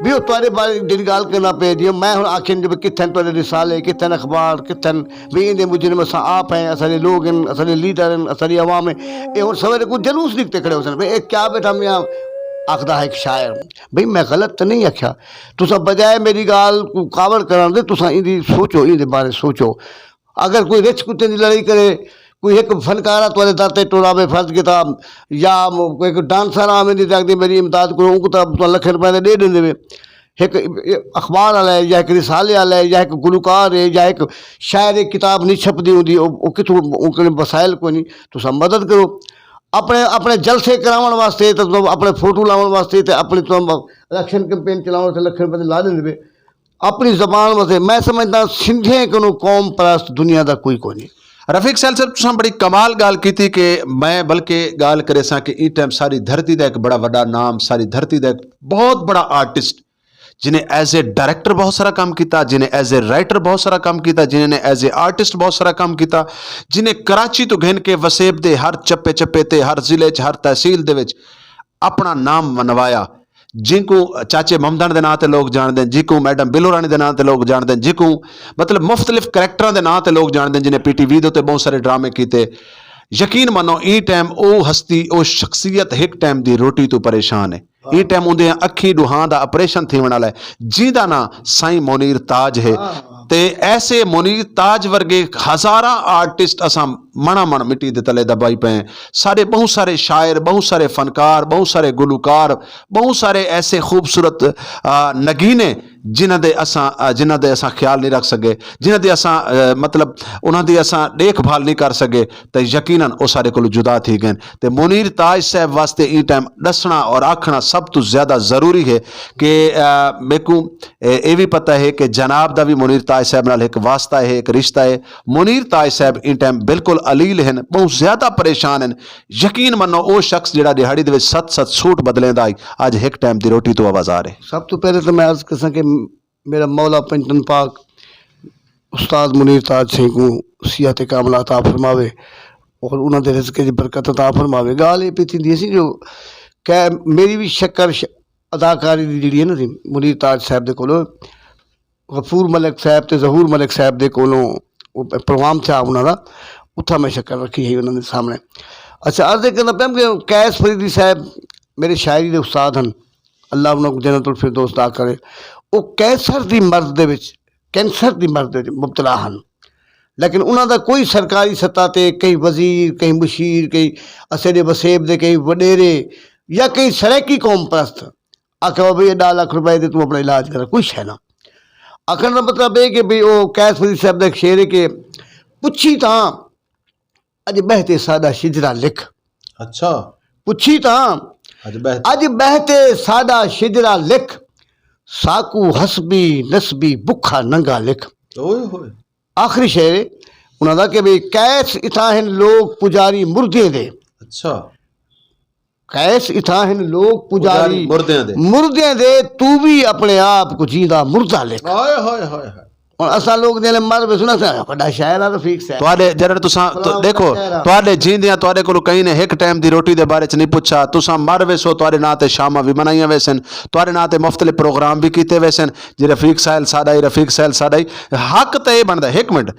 ٻیو تہاݙے بارے جیڑھی ڳالھ کریندا پئے، جیویں میں ہݨ آکھین جو کتھن تہاݙے رسالے، کتھن اخبار، کتھن بھئی ایندے مجرم اساں آپ ہیں، اساݙے لوگ ہن، اساݙے لیڈر ہن، اساݙی عوام ہے۔ اے ہݨ سویرے کوں جلوس نکتے کھڑے ہوسن بھئی اے کیا ٻیٹھا میاں آکھدا ہک شاعر۔ بھئی میں غلط تاں نئیں آکھیا، تساں بجائے میݙی ڳالھ کوں کاوڑ کرݨ دے تساں ایندی سوچو، ایندے بارے سوچو۔ اگر کوئی رچھ کتے دی لڑائی کرے، کوئی ہک فنکار آ تہاݙے در تے ٹر آوے فرض کیتا یا کوئی ہک ڈانسر آوے دی تے آکھدے میݙی امداد کرو، اونکوں تاں تساں لکھیں روپے دے ݙے ݙیندے وے۔ ہک اخبار آلا ہے یا ہک رسالے آلا ہے یا ہک گلوکار ہے یا ہک شاعر ہے، کتاب نی چھپدی ہوندی، او او کتھوں، اونکوں وسائل کوئی نی۔ تساں مدد کرو اپݨے اپݨے جلسے کراوݨ واسطے تے تساں اپݨے فوٹو لاوݨ واسطے تے اپݨی تساں الیکشن کمپین چلاوݨ واسطے لکھیں روپے تے لا ݙیندے وے۔ اپݨی زبان واسطے۔ میں سمجھداں سندھیں کنوں قوم پرست دنیا دا کوئی کونی۔ رفیق سیال صاحب، تساں بڑی کمال ڳالھ کیتی کہ میں بلکہ ڳالھ کریساں کہ ایں ٹائم ساری دھرتی دا ہک بڑا وݙا نام، ساری دھرتی دا ہک بہت بڑا آرٹسٹ، جنہیں ایز اے ڈائریکٹر بہت سارا کم کیتا، جنہیں ایز اے رائٹر بہت سارا کم کیتا، جنہیں نے ایز اے آرٹسٹ بہت سارا کم کیتا، جنہیں کراچی توں گھن کے وسیب دے ہر چپے چپے تے، ہر ضلع چ، ہر تحصیل دے وچ اپݨا نام ونوایا، جینکوں چاچے محمدݨ دے ناں تے لوک ڄاݨدن، جینکوں میڈم بلورانی دے ناں تے لوک ڄاݨدن، جینکوں مطلب مختلف کریکٹراں دے ناں تے لوک ڄاݨدن، جنہیں پی ٹی وی دے اتے ٻہوں سارے ڈرامے کیتے۔ یقین منو ایں ٹائم او ہستی، او شخصیت ہک ٹائم دی روٹی توں پریشان ہے۔ ایں ٹائم اوندیاں اکھیں ݙوہاں دا آپریشن تھیوݨ آلا ہے، جیندا ناں سائیں منیر تاج ہے۔ تے ایسے منیر تاج ورگے ہزاراں آرٹسٹ اساں مݨا مݨ مٹی دے تلے دبائی پئے ہیں۔ ساݙے ٻہوں سارے شاعر، ٻہوں سارے فنکار، ٻہوں سارے گلوکار، ٻہوں سارے ایسے خوبصورت نگینے جنہاں دے اساں جنہاں دے اساں خیال نی رکھ سڳے، جنہاں دی اساں مطلب انہاں دی اساں ݙیکھ بھال نی کر سڳے، تے یقینا او ساݙے کولوں جدا تھی ڳئن۔ تے منیر تاج صاحب واسطے ایں ٹائم ݙسݨا اور آکھݨا سب توں زیادہ ضروری ہے کہ میکوں اے وی پتہ ہے کہ جناب دا وی منیر تاج صاحب نال ہک واسطہ ہے، ہک رشتہ ہے۔ منیر تاج صاحب ایں ٹائم بالکل الیل ہن، ٻہوں زیادہ پریشان ہن۔ یقین منو او شخص جیڑھا ݙیہاڑی دے وچ ست ست سوٹ بدلیندا ہئی، اڄ ہک ٹائم دی روٹی توں آوازار ہے۔ سب توں پہلے تاں میں عرض کرساں کہ میرا مولا پنجتن پاک استاد منیر تاج سئیں کوں صحت کاملہ عطا فرماوے اور انہاں دے رزق اچ برکت عطا فرماوے۔ ڳالھ اے پئی تھیندی ہسی جو کہ میری وی شکر اداکاری دی جیڑھی ہے نا سی منیر تاج صاحب دے کولوں غفور ملک صاحب تے ظہور ملک صاحب دے کولوں پروگرام تھیا انہاں دا، اتھاں میں شکل رکھی ہئی انہاں دے سامنے۔ اچھا عرض اے کرنا پیام کہ قیس فریدی صاحب میرے شاعری دے استاد ہن، اللہ انہاں کوں جنت الفردوس عطا کرے۔ او کینسر دی مرض دے وچ کینسر دی مرض دے وچ مبتلا ہن، لیکن انہاں دا کوئی سرکاری سطح تے کہیں وزیر، کہیں مشیر، کہیں اسیݙے وسیب دے کہیں وݙیرے یا کہیں سرائیکی قوم پرست آکھیا ہو بھئی اے ݙاہ لکھ روپے دے توں اپݨا علاج کر، کوئی شے نہ۔ آکھݨ دا مطلب اے کہ بھئی او قیس فریدی صاحب دا ہک شعر ہے کہ پچھی تاں اڄ ٻہہ تے ساݙا شجرا لکھ۔ اچھا۔ پچھی تاں اڄ ٻہہ تے۔ اڄ ٻہہ تے ساݙا شجرا لکھ، ساکوں حسبی نسبی بکھا ننگا لکھ۔ اوئے ہوئے۔ آخری شعر ہے انہاں دا کہ بھئی قیس اتھاں ہن لوک پجاری مردیں دے۔ اچھا۔ قیس اتھاں ہن لوک پجاری مردیاں دے۔ مردیاں دے، توں وی اپݨے آپ کوں جیندا مردہ لکھ۔ ہائے ہائے ہائے ہائے۔ ہݨ اساں لوک جیلے مر ویسوں نا، اساں وݙا شاعر آ رفیق صاحب۔ تہاݙے جݙݨ تساں فلاں ݙیکھو، وݙا شاعر آ۔ تہاݙے جیندیاں تہاݙے کولوں کہیں نے ہک ٹائم دی روٹی دے بارے چ نی پچھا، تساں مر ویسو تہاݙے ناں تے شاماں وی منائیاں ویسن، تہاݙے ناں تے مختلف پروگرام وی کیتے ویسن، جی رفیق ساحل ساݙا ہی، رفیق ساحل ساݙا ہی۔ حق تے اے بݨدا ہے، ہک منٹ،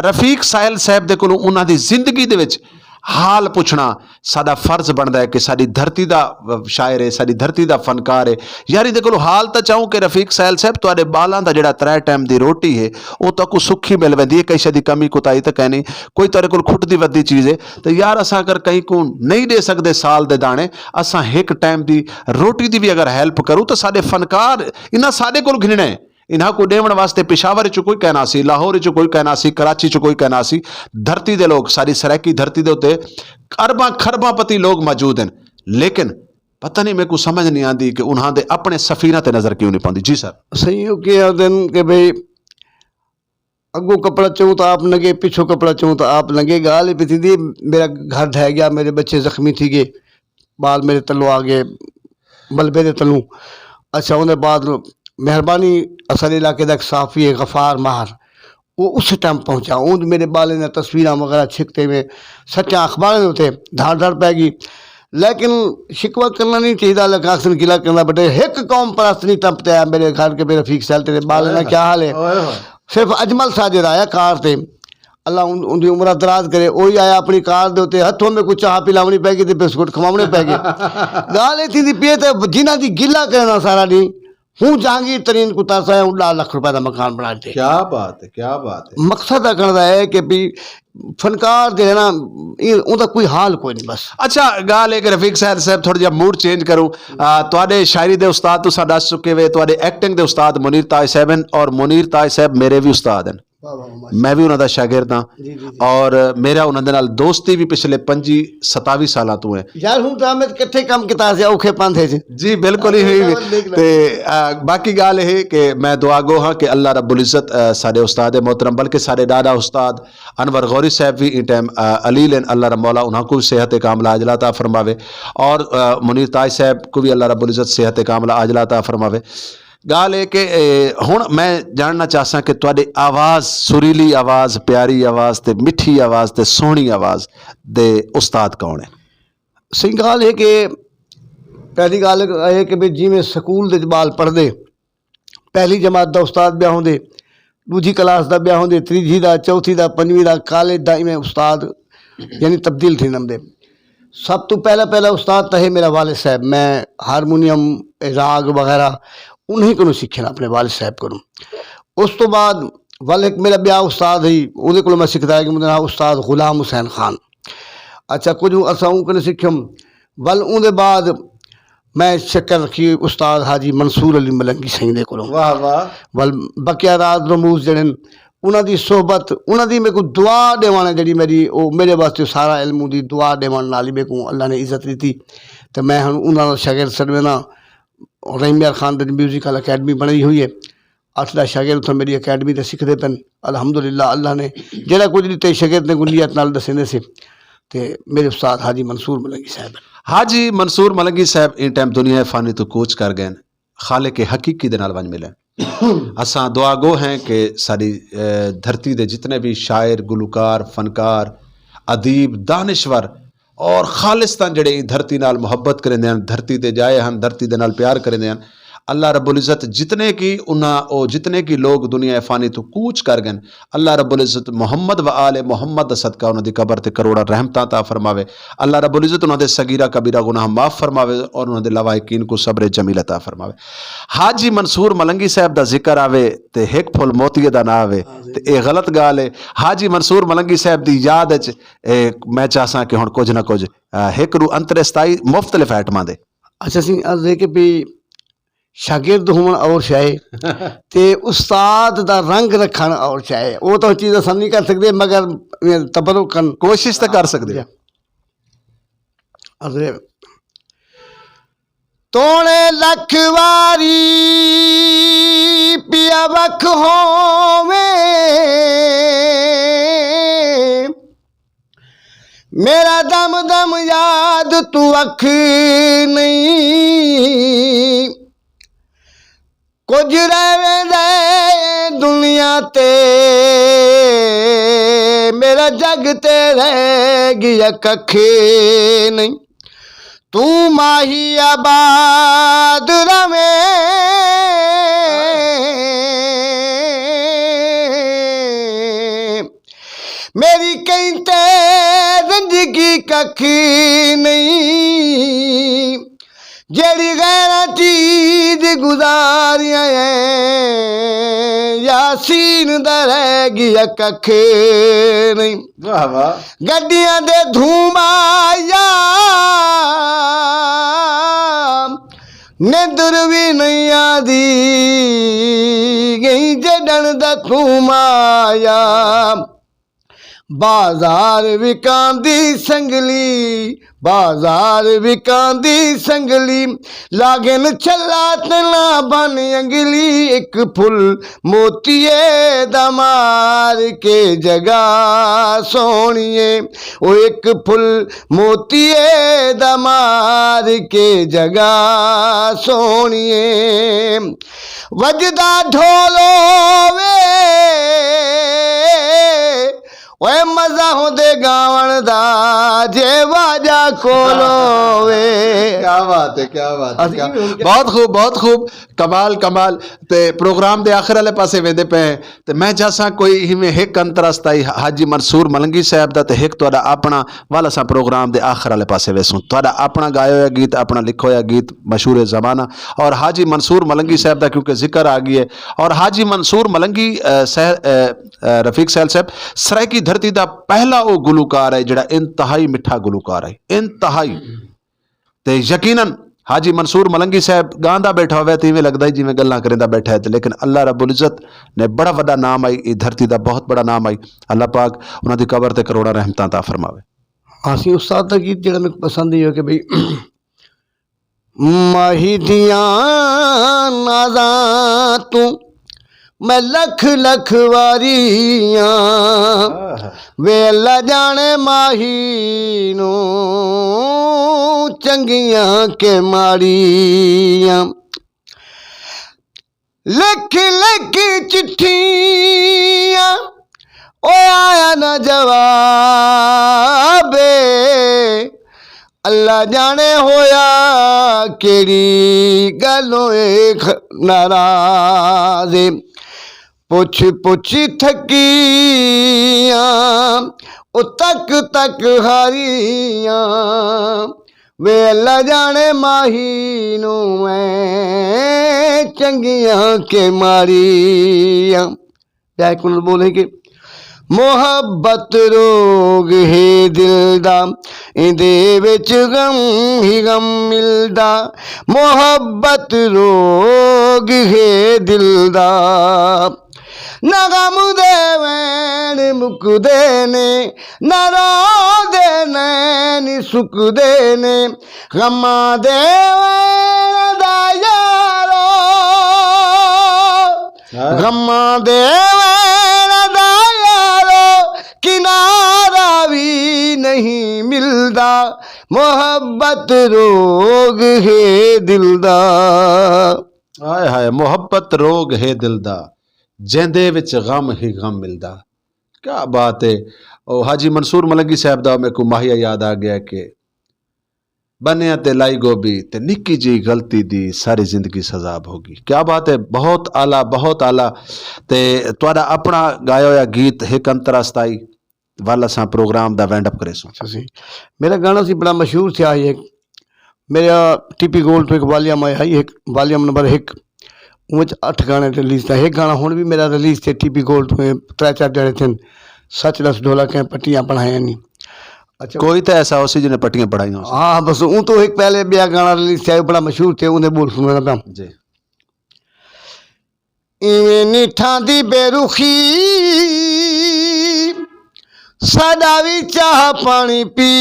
رفیق ساحل صاحب دے کولوں انہاں دی زندگی دے وچ حال پچھݨا ساݙا فرض بݨدا ہے کہ ساݙی دھرتی دا شاعر ہے، ساݙی دھرتی دا فنکار ہے۔ یار ایندے کولوں حال تاں چاہوں کہ رفیق ساحل صاحب تہاݙے ٻالاں دا جیڑھا ترے ٹائم دی روٹی ہے او تہاکوں سکھی مل ویندی ہے، کہیں شے دی کمی کوتاہی تاں کائنی، کوئی تہاݙے کول کھٹدی ودھدی چیز ہے تاں یار اساں اگر کہیں کوں نئیں ݙے سڳدے سال دے داݨے، اساں ہک ٹائم دی روٹی دی وی اگر ہیلپ کروں تاں ساݙے فنکار انہاں ساݙے کول گھنݨے۔ انہاں کوں ݙیوݨ واسطے پشاور اچوں کوئی کائنا سی، لاہور اچوں کوئی کائنا سی، کراچی اچوں کوئی کائنا سی۔ دھرتی دے لوک، ساری سرائیکی دھرتی دے اتے ارباں کھرباں پتی لوک موجود ہن، لیکن پتہ نی میکوں سمجھ نی آندی کہ انہاں دے اپݨے سفیراں تے نظر کیوں نی پوندی۔ جی سر۔ سئیں او کہ آہدن کہ بھئی اڳوں کپڑا چوں تاں آپ ننگے، پچھوں کپڑا چوں تاں آپ ننگے۔ ڳالھ اے پئی تھیندی، میرا گھر ڈھہ ڳیا، میرے ٻچے زخمی تھی ڳئے، ٻال میرے تلوں آ ڳئے، ملبے دے تلوں۔ اچھا، اوندے بعد مہربانی، اساݙے علاقے دا ہک صحافی ہے غفار ماہر، او اُس ٹائم پہنچا، اوں میرے ٻالیں دیاں تصویراں وغیرہ چھکتے میں سچاں اخباراں دے اُتے دھاڑ دھاڑ پئے ڳئی۔ لیکن شکوہ کرنا نہیں چاہیدا، اللہ آکھدن گلہ کرنا بٹے۔ ہک قوم پرست نہیں ٹپ تے آیا میرے گھر کہ بے رفیق سیال تیرے ٻالیں دا کیا حال ہے؟ اوئے ہوئے۔ صرف اجمل ساجد آیا کار تے، اللہ اون-، اوندی عمراں دراز کرے۔ اوہی آیا اپݨی کار دے اُتے، ہتھوں میکوں چاہ پلاوݨی پئے ڳئی تے بسکٹ کھواوݨے پئے ڳئے۔ ڳالھ اے تھیندی پئی ہے تے جنہاں دی گلہ کرنا سارا ݙینہہ، ہوں جہانگیر ترین کوں ترس آیا، ہوں ݙاہ لکھ روپے دا مکان بݨا ݙتے۔ کیا بات ہے، کیا بات ہے۔ مقصد آکھݨ دا ہے کہ بھی فنکار جیڑھے نا، ایں-، اوندا کوئی حال کوئی نہیں بس۔ اچھا، ڳالھ ہے کہ رفیق سیال صاحب، تھوڑا جہا موڈ چینج کروں۔ آ، تہاݙے شاعری دے استاد تساں ݙس چکے وے، تہاݙے ایکٹنگ دے استاد منیر تاج صاحب ہن، اور منیر تاج صاحب میرے وی استاد ہن۔ واہ واہ، ماشاءاللہ۔ میں وی انہاں دا شاگرد ہاں۔ جی، جی، جی۔ اور میرا انہاں دے نال دوستی وی پچھلے پنجی ستاوی سالاں توں ہے۔ یار، ہوں تاں میں کٹھے کم کیتا سی اوکھے پندھ اچ۔ جی، بالکل ہی ہوئی۔ تے، آ، باقی ڳالھ اے ہے کہ میں دعا گو ہاں کہ اللہ رب العزت، آ، ساݙے استاد محترم، بلکہ ساݙے ݙاݙا استاد انور غوری صاحب وی ایں ٹائم، آ، علیل ہن، اللہ رب مولا انہاں کوں صحت کاملہ عاجلہ عطا فرماوے، اور، آ، منیر تاج صاحب کوں وی اللہ رب العزت صحت کاملہ عاجلہ عطا فرماوے۔ ڳالھ اے کہ، اے، ہݨ میں ڄاݨنا چاہساں کہ تہاݙے آواز، سریلی آواز، پیاری آواز تے مٹھی آواز تے سوہݨی آواز دے استاد کون ہن؟ سئیں، ڳالھ اے کہ پہلی ڳالھ اے کہ بھی جیویں سکول دے وچ ٻال پڑھدے، پہلی جماعت دا استاد ٻیا ہوندے، ݙوجھی کلاس دا ٻیا ہوندے، تریجھی دا، چوتھی دا، پنجویں دا، کالج دا، ایویں استاد یعنی تبدیل تھیندے ہوندے۔ سب توں پہلا، پہلا استاد تاں ہے میرا والد صاحب، میں ہارمونیم، راگ وغیرہ انہیں کنوں سکھیا، اپݨے والد صاحب کنوں۔ اس توں بعد ول ہک میرا ٻیا استاد ہئی، اوندے کولوں میں سکھدا ہا کہ اوندے ناں استاد غلام حسین خان۔ اچھا، کجھ عرصہ اوں کنوں سکھیم۔ ول اوندے بعد میں شکر رکھی استاد حاجی منصور علی ملنگی سئیں دے کولوں۔ واہ واہ۔ ول بقیہ راز رموز جڑن، انہاں دی صحبت، انہاں دی میکوں دعا ݙیوݨ ہے جڑی میری، او میرے واسطے سارا علم، اوندی دعا ݙیوݨ نال ہی میکوں اللہ نے عزت ݙتی۔ تے میں ہݨ انہاں دا شاگرد سݙوینداں۔ رحیم یار خان دے میوزیکل اکیڈمی بݨائی ہوئی ہے، اٹھ ݙاہ شاگرد اتھاں میری اکیڈمی تے سکھدے پن۔ الحمدللہ، اللہ نے جیڑھا کجھ ݙتے، شاگرد نے کوں نیت نال ݙسیندے سے۔ تے میرے استاد حاجی منصور ملنگی صاحب ہن۔ حاجی منصور ملنگی صاحب ایں ٹائم دنیا فانی توں کوچ کر ڳئے ہن۔ خالق حقیقی دے نال ونڄ ملے۔ اساں دعا گو ہیں کہ ساݙی، اے، دھرتی دے جتنے بھی شاعر، گلوکار، فنکار، ادیب، دانشور اور خالصتاً جڑے ایں دھرتی نال محبت کریندے ہن، دھرتی تے ڄائے ہن، دھرتی دے نال پیار کریندے ہن، اللہ رب العزت جتنے کی انہاں، او جتنے کی لوگ دنیا فانی توں کوچ کر ڳئن، اللہ رب العزت محمد و آل محمد دا صدقہ انہاں دی قبر تے کروڑاں رحمتاں عطا فرماوے۔ اللہ رب العزت انہاں دے صغیرہ کبیرہ گناہ معاف فرماوے اور انہاں دے لواحقین کوں صبر جمیل عطا فرماوے۔ حاجی منصور ملنگی صاحب دا ذکر آوے تے ہک پھل موتیے دا نہ آوے، تے اے غلط ڳالھ ہے۔ حاجی منصور ملنگی صاحب دی یاد اچ، اے، میں چاہساں کہ ہݨ کجھ نہ کجھ، آ، ہک ݙو انترستائی مختلف آئٹماں دے۔ اچھا سئیں، عرض ہے کہ بھی شاگرد ہووݨ اور شے تے استاد دا رنگ رکھݨ اور شے، او تاں چیز اساں نہیں کر سڳدے، مگر تبرک کن کوشش تاں کر سڳدے۔ جی۔ عرض ہے، توڑے لکھ واری پیا وکھ ہوویں، میرا دم دم یاد توں وکھ نہیں۔ کجھ رہ ویندے دنیا تے، میرا جگ تے رہ ڳیا ککھ نہیں۔ توں ماہی آباد رہویں، میری کہیں تے رنج کی ککھ نہیں۔ جیڑھی غیراں چیز گزاریاں ہیں، یاسین دا رہ ڳیا ککھ نہیں۔ واہ واہ۔ گڈیاں دے دھوم آیا، نندر وی نہیں آندی، ڳئی جݙݨ دا دھوم آیا۔ بازار وکاندی سنگلی، بازار وکاندی سنگلی، لاگن چھلا تے نہ بن انگلی، ایک پھل موتیے دا مار کے جگہ سوہݨیے، او ایک پھل موتیے دا مار کے جگہ سوہݨیے۔ وڄدا ڈھول ہووے، اوئے مزہ ہوندے ڳاوݨ دا، جے واجہ کول ہووے۔ کیا بات ہے، کیا بات ہے، اسی کیا، بھی ہن کیا بہت خوب، بہت خوب، کمال، کمال۔ تے پروگرام دے آخر والے پاسے ویندے پئے ہیں، تے میں چاہساں کوئی ایویں ہک انترا ستائی حاجی منصور ملنگی صاحب دا تے ہک تہاݙا اپݨا، ول اساں پروگرام دے آخر والے پاسے ویسوں۔ تہاݙا اپݨا ڳایا ہویا گیت، اپݨا لکھا ہویا گیت مشہور زمانہ، اور حاجی منصور ملنگی صاحب دا کیونکہ ذکر آ ڳیا ہے، اور حاجی منصور ملنگی، اے، سہ-، اے، اے، رفیق سہیل صاحب، سرائیکی دھرتی دا پہلا او گلوکار ہے جڑا انتہائی مٹھا گلوکار ہے، انتہائی۔ تے یقیناً حاجی منصور ملنگی صاحب ڳاندا ٻیٹھا ہووے تے ایویں لڳدا ہے جیویں ڳالھاں کریندا ٻیٹھا ہے، تے لیکن اللہ رب العزت نے بڑا وݙا نام آئی، اے دھرتی دا بہت بڑا نام آئی۔ اللہ پاک انہاں دی قبر تے کروڑاں رحمتاں عطا فرماوے۔ ہاسی استاد دا گیت جڑا میکوں پسند ہے کہ بھئی، ماہی دیاں نازاں توں میں لکھ لکھ واریاں، وے اللہ جانے ماہی نوں چنگیاں کے ماڑیاں۔ لکھ لکھ چٹھیاں، او آیا نہ جواب۔ اللہ جانے ہویا کیڑی گالوں اے ناراض۔ پچھ پچھ تھکیاں، او تک تک ہاریاں۔ وے اللہ جانے ماہی نوں میں چنگیاں کے ماڑیاں۔ ٻیا ہک انہاں ٻول ہے کہ محبت روگ ہے دل دا، ایندے وچ غم ہی غم ملدا۔ محبت روگ ہے دل دا، نہ غم دے وین مکدے نے، نہ رو دے نین سکدے نے۔ غماں دے وین دا یارو، ہائے۔ غماں دے وین دا یارو، کنارہ وی نہیں ملدا۔ محبت روگ ہے دل دا۔ ہائے ہائے، محبت روگ ہے دل دا، جیندے وچ غم ہی غم ملدا۔ کیا بات ہے۔ او حاجی منصور ملنگی صاحب دا میکوں ماہیا یاد آ گیا کہ بنیا تے لائی گوبھی تے نکی جئی غلطی دی ساری زندگی سزا بھوگی۔ کیا بات ہے، بہت اعلیٰ، بہت اعلیٰ۔ تے تہاݙا اپݨا ڳایا ہویا گیت ہک انترا ستائی، ول اساں پروگرام دا وینڈ اپ کریسوں۔ اچھا سی، میرا گانا سی بڑا مشہور تھیا ہئی ہک، میرا ٹی پی گولڈ توں ہک والیم آیا ہئی، ہک والیم نمبر ہک، اوں وچ اٹھ گانے ریلیز تھئے۔ ہک گانا ہݨ وی میرا ریلیز تھئے ٹی پی گولڈ توں، ترے چار ݙیہاڑے تھئن، سچ ݙس ڈھولا کہیں پٹیاں پڑھائیاں نی۔ اچھا۔ کوئی تاں ایسا ہوسی جنہیں پٹیاں پڑھائیاں ہوسن۔ ہاں، بس اوں توں ہک پہلے ٻیا گانا ریلیز تھیا، بڑا مشہور تھیا، اوندے ٻول سݨانا پیاں۔ جی۔ ایویں نٹھاں دی بے رخی، ساݙا وی چاہ پاݨی پی،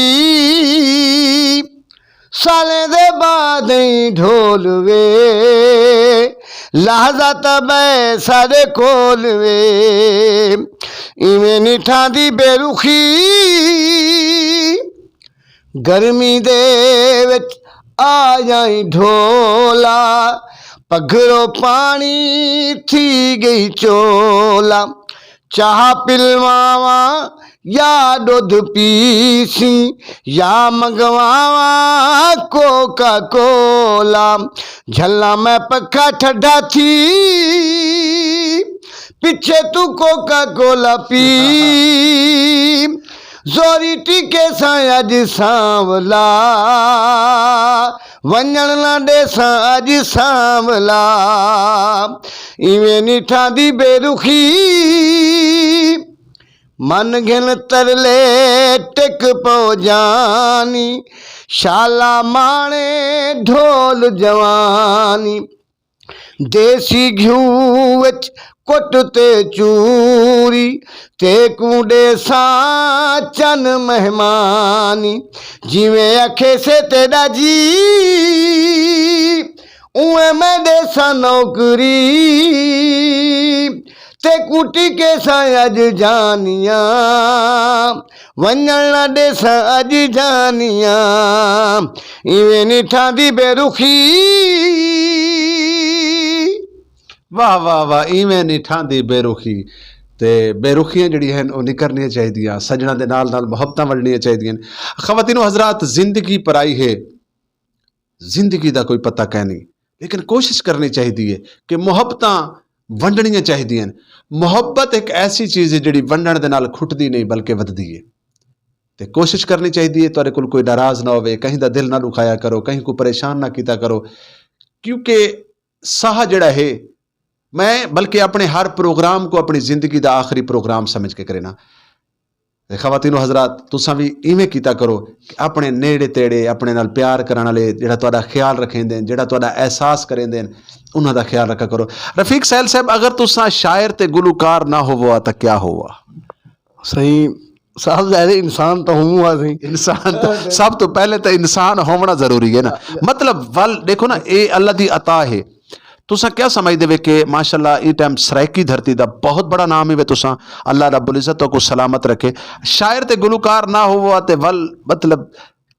سالیں دے بعد ایں ڈھول وے، لحظہ تاں ٻہہ ساݙے کول وے۔ ایویں نٹھاں دی بے رخی، گرمی دے وچ آیائیں ڈھولا، پگھرو پاݨی تھی ڳئی چولا۔ چاہ پلواواں یا ݙدھ پیسیں، یا منگواواں کوکا کولا۔ جھلاں میں پکھا ٹھڈا تھی، پچھے توں کوکا کولا پی۔ زوری ٹکیساں اڄ سانولا، ونڄݨ نہ ݙیساں اڄ سانولا۔ ایویں نٹھاں دی بے رخی، من گھن ترلے ٹک پو جانی، شالا ماݨے ڈھول جوانی۔ دیسی گھیو وچ کٹ تے چوری، تیکوں ݙیساں چن مہمانی۔ جیویں آکھیسے تیݙا جی، اونویں میں ݙیساں نوکری۔ تیکوں ٹکیساں اڄ جانیاں، ونڄݨ نہ ݙیساں اڄ جانیاں۔ ایویں نٹھاں دی بے رخی۔ واہ واہ واہ، ایویں نٹھاں دی بے رخی۔ تے بے رخیاں جڑی ہیں او نکرنیاں چاہیدیاں، سجناں دے نال نال محبتاں ونڈنیاں چاہیدیاں۔ خواتین و حضرات، زندگی پرائی ہے، زندگی دا کوئی پتہ کائنی، لیکن کوشش کرنی چاہیدی ہے کہ محبتاں ونڈنیاں چاہیدیاں۔ محبت ایک ایسی چیز ہے جڑی ونڈن دے نال کھٹدی نہیں بلکہ ودھدی ہے۔ تے کوشش کرنی چاہیدی ہے تہاݙے کول کوئی ناراض نہ ہووے، کہیں دا دل نہ ݙکھایا کرو، کہیں کوں پریشان نہ کیتا کرو، کیونکہ ساہ جڑا ہے، میں بلکہ اپنے ہر پروگرام کو اپنی زندگی دا آخری پروگرام سمجھ کے کرینا۔ تے خواتین و حضرات، تساں وی ایویں کیتا کرو کہ اپنے نیڑے تیڑے، اپنے نال پیار کرن والے، جڑا تہاݙا خیال رکھیندے ہیں، جڑا تہاݙا احساس کریندے ہیں، انہاں دا خیال رکھا کرو۔ رفیق سہیل صاحب، اگر تساں شاعر تے گلوکار نہ ہووا تاں کیا ہووا؟ سائیں صاحب، ظاہر ہے انسان تو ہوں ہا سائیں۔ انسان تو سب تو پہلے تو انسان ہونا ضروری ہے نا۔ مطلب ول دیکھو نا، اے اللہ دی عطا ہے۔ تساں کیا سمجھدے وے کہ ماشاءاللہ ایں ٹائم سرائیکی دھرتی دا بہت بڑا نام ہے وے تساں، اللہ رب العزت تہاکوں سلامت رکھے۔ شاعر تے گلوکار نہ ہووا تے ول مطلب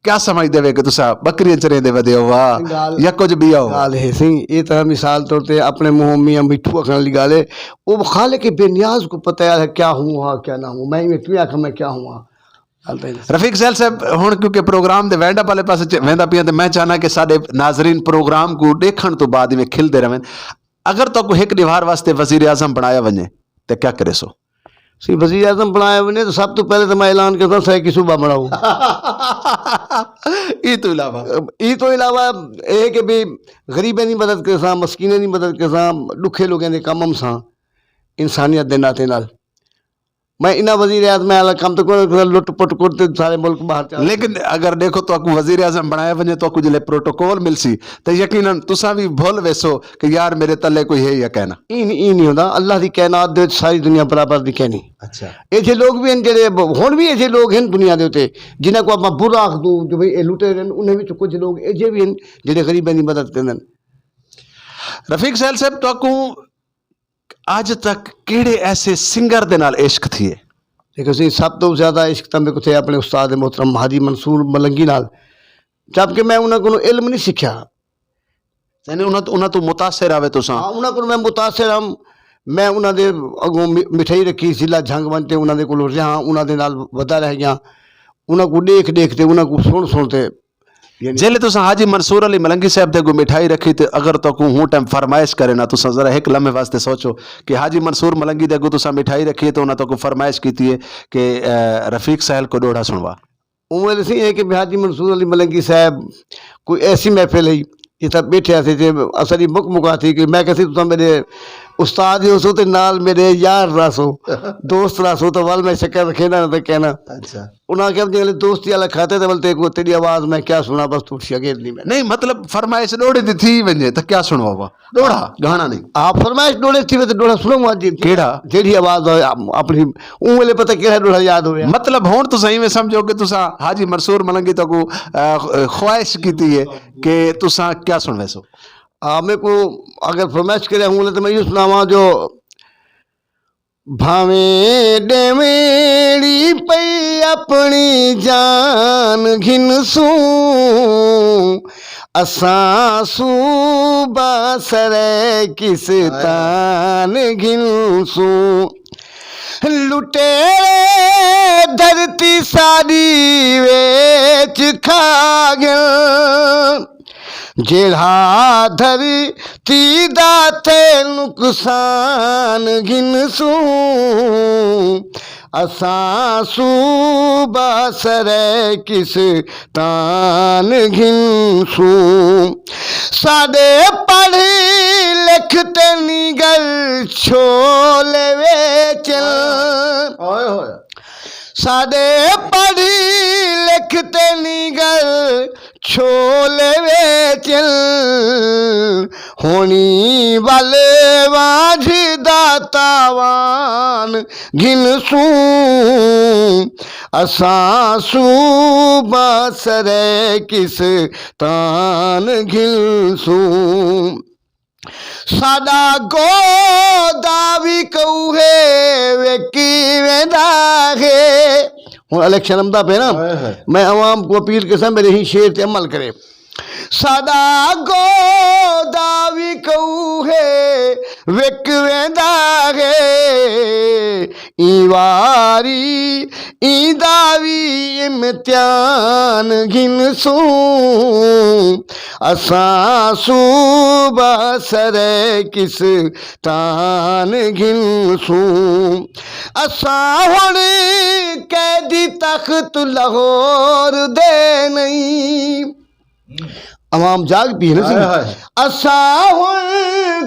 کیا سمجھدے وے کہ تساں بکریاں چریندے ودے ہو؟ واہ، ڳالھ یا کجھ ٻیا ہو؟ ڳالھ ہے سائیں، اے تاں مثال طور تے اپݨے منہوں میاں مٹھو آکھݨ والی ڳالھ ہے۔ او خالق بے نیاز کو پتہ ہے کیا ہوں ہا کیا نہ ہوں، میں ایویں کیویں آکھاں میں کیا ہوں ہا۔ ڳالھ تاں ایویں۔ رفیق سہیل صاحب، ہݨ کیونکہ پروگرام دے وینڈ اپ والے پاسے چ-، ویندا پیاں تے میں چاہنا کہ ساݙے ناظرین پروگرام کوں ݙیکھݨ توں بعد ایویں کھلدے رہون۔ اگر تہاکوں ہک ݙیہاڑ واسطے وزیر اعظم بݨایا ونڄے تے کیا کریسو؟ سائیں وزیر اعظم بݨایا ونڄے تاں سب توں پہلے تاں میں اعلان کریساں سرائیکی صوبہ بݨاؤ۔ ایں توں علاوہ؟ ایں توں علاوہ اے کہ بھی غریبیں دی مدد کریساں، مسکینیں دی مدد کریساں، ݙکھے لوکیں دے کم امساں، انسانیت دے ناطے نال۔ میں انہاں وزیر اعظم آلا کم تاں کوئی نہ کریساں، لٹ پٹ کر تے سارے ملک ٻاہر چا۔ لیکن اگر ݙیکھو تہاکوں وزیر اعظم بݨایا ونڄے، تہاکوں جیلے پروٹوکول ملسی تے یقینا تساں وی بھل ویسو کہ یار میݙے تلے کوئی ہے یا کائنا۔ ایں ایں نہیں ہوندا، اللہ دی کائنات دے وچ ساری دنیا برابر دی کائنی۔ اچھا۔ ایجھے لوگ وی ہن جیڑھے، ہن وی ایجھے لوگ ہن دنیا دے اتے جنہاں کوں آپاں برا آکھدوں جو بھئی اے لٹے رہن، انہاں وچ کجھ لوگ ایجھے وی ہن جیڑھے غریبیں دی مدد کریندن۔ رفیق سہیل صاحب، تہاکوں اڄ تک کیڑھے ایسے سنگر دے نال عشق تھیے؟ دیکھو سائیں، سب توں زیادہ عشق تاں میکوں تھیا اپݨے استاد محترم حاجی منصور ملنگی نال، جبکہ میں انہاں کولوں علم نہیں سکھیا۔ یعنی انہاں توں، انہاں توں متاثر آوے تساں؟ ہاں، انہاں کولوں میں متاثر ہم۔ میں انہاں دے اڳوں م-، مٹھائی رکھی ضلع جھنگ ونڄ تے انہاں دے کولوں رہیا، انہاں دے نال ودا رہ ڳیا۔ انہاں کوں ݙیکھ ݙیکھ تے، انہاں کوں سݨ سݨ تے، یعنی جیلے تساں حاجی منصور علی ملنگی صاحب دے اڳوں مٹھائی رکھی تے اگر تہاکوں ہوں ٹائم فرمائش کرے نا، تساں ذرا ہک لمحے واسطے سوچو کہ حاجی منصور ملنگی دے اڳوں تساں مٹھائی رکھی ہے تے انہاں تہاکوں فرمائش کیتی ہے کہ، اے، رفیق سہیل کوں ݙوہڑا سݨوا۔ اوں ویلے سائیں ہے کہ حاجی منصور علی ملنگی صاحب کوئی ایسی محفل ہئی جتھاں ٻیٹھے ہاسے تے اساݙی مک مکا تھی کہ میں کہسی تساں میݙے استاد ہی ہوسو تے نال میݙے یار رہسو، دوست رہسو، تاں ول میں شکر رکھیندا نہ تاں کہنا۔ اچھا۔ انہاں آکھیا جے دوستی والا کھاتے تے ول تیکوں تیݙی آواز میں کیا سݨاں، بس توں اٹھی اڳے نہیں میں۔ نہیں مطلب فرمائش ݙوہڑے دی تھی ونڄے تاں کیا سݨواواں؟ ݙوہڑا، گانا نہیں۔ ہاں، فرمائش ݙوہڑے تھیوے تے ݙوہڑا سݨاؤں اڄ۔ کیڑھا؟ جیڑھی آواز ہوئے اپݨی، اوں ویلے پتہ کیڑھا ݙوہڑا یاد ہویا۔ مطلب ہݨ تساں ایویں سمجھو کہ تساں حاجی منصور ملنگی تہاکوں، آ، خواہش کیتی ہے کہ تساں کیا سݨویسو؟ آ، میکوں اگر فرمائش کرے ہوں تے میں ایہو سݨاواں جو بھانویں ݙیوݨی پئی اپݨی جان گھنسوں، اساں صوبہ سرائیکستان گھنسوں۔ لٹیرے دھرتی ساݙی ویچ کھا ڳن، جیڑھا دھرتی دا تے نقصان گھنسوں، اساں صوبہ سرائیکستان گھنسوں۔ ساݙے پڑھ لکھ تے نینگر چھولے ویچن۔ ہائے ہائے۔ ساݙے پڑھ لکھ تے نینگر چھولے ویچن، ہونی ول وانجھ دا تاوان گھنسوں۔ اساں صوبہ سرائیکستان گھنسوں۔ ساݙا گودا وی کئو ہے، وکی ویندا ہے۔ ہݨ الیکشن امدا پئے نا، ہائے ہائے۔ میں عوام کوں اپیل کرساں، میݙے ہی شعر تے عمل کرے۔ ساݙا گودا وی کئو ہے، وک ویندا ہے۔ ایں واری ایندا وی امتحان گھنسوں۔ اساں صوبہ سرائیکستان گھنسوں۔ اساں ہݨ قیدی تخت لاہور دے نئیں۔ عوام جاڳ پئی ہے نا سئیں۔ ہائے ہائے۔ اساں ہݨ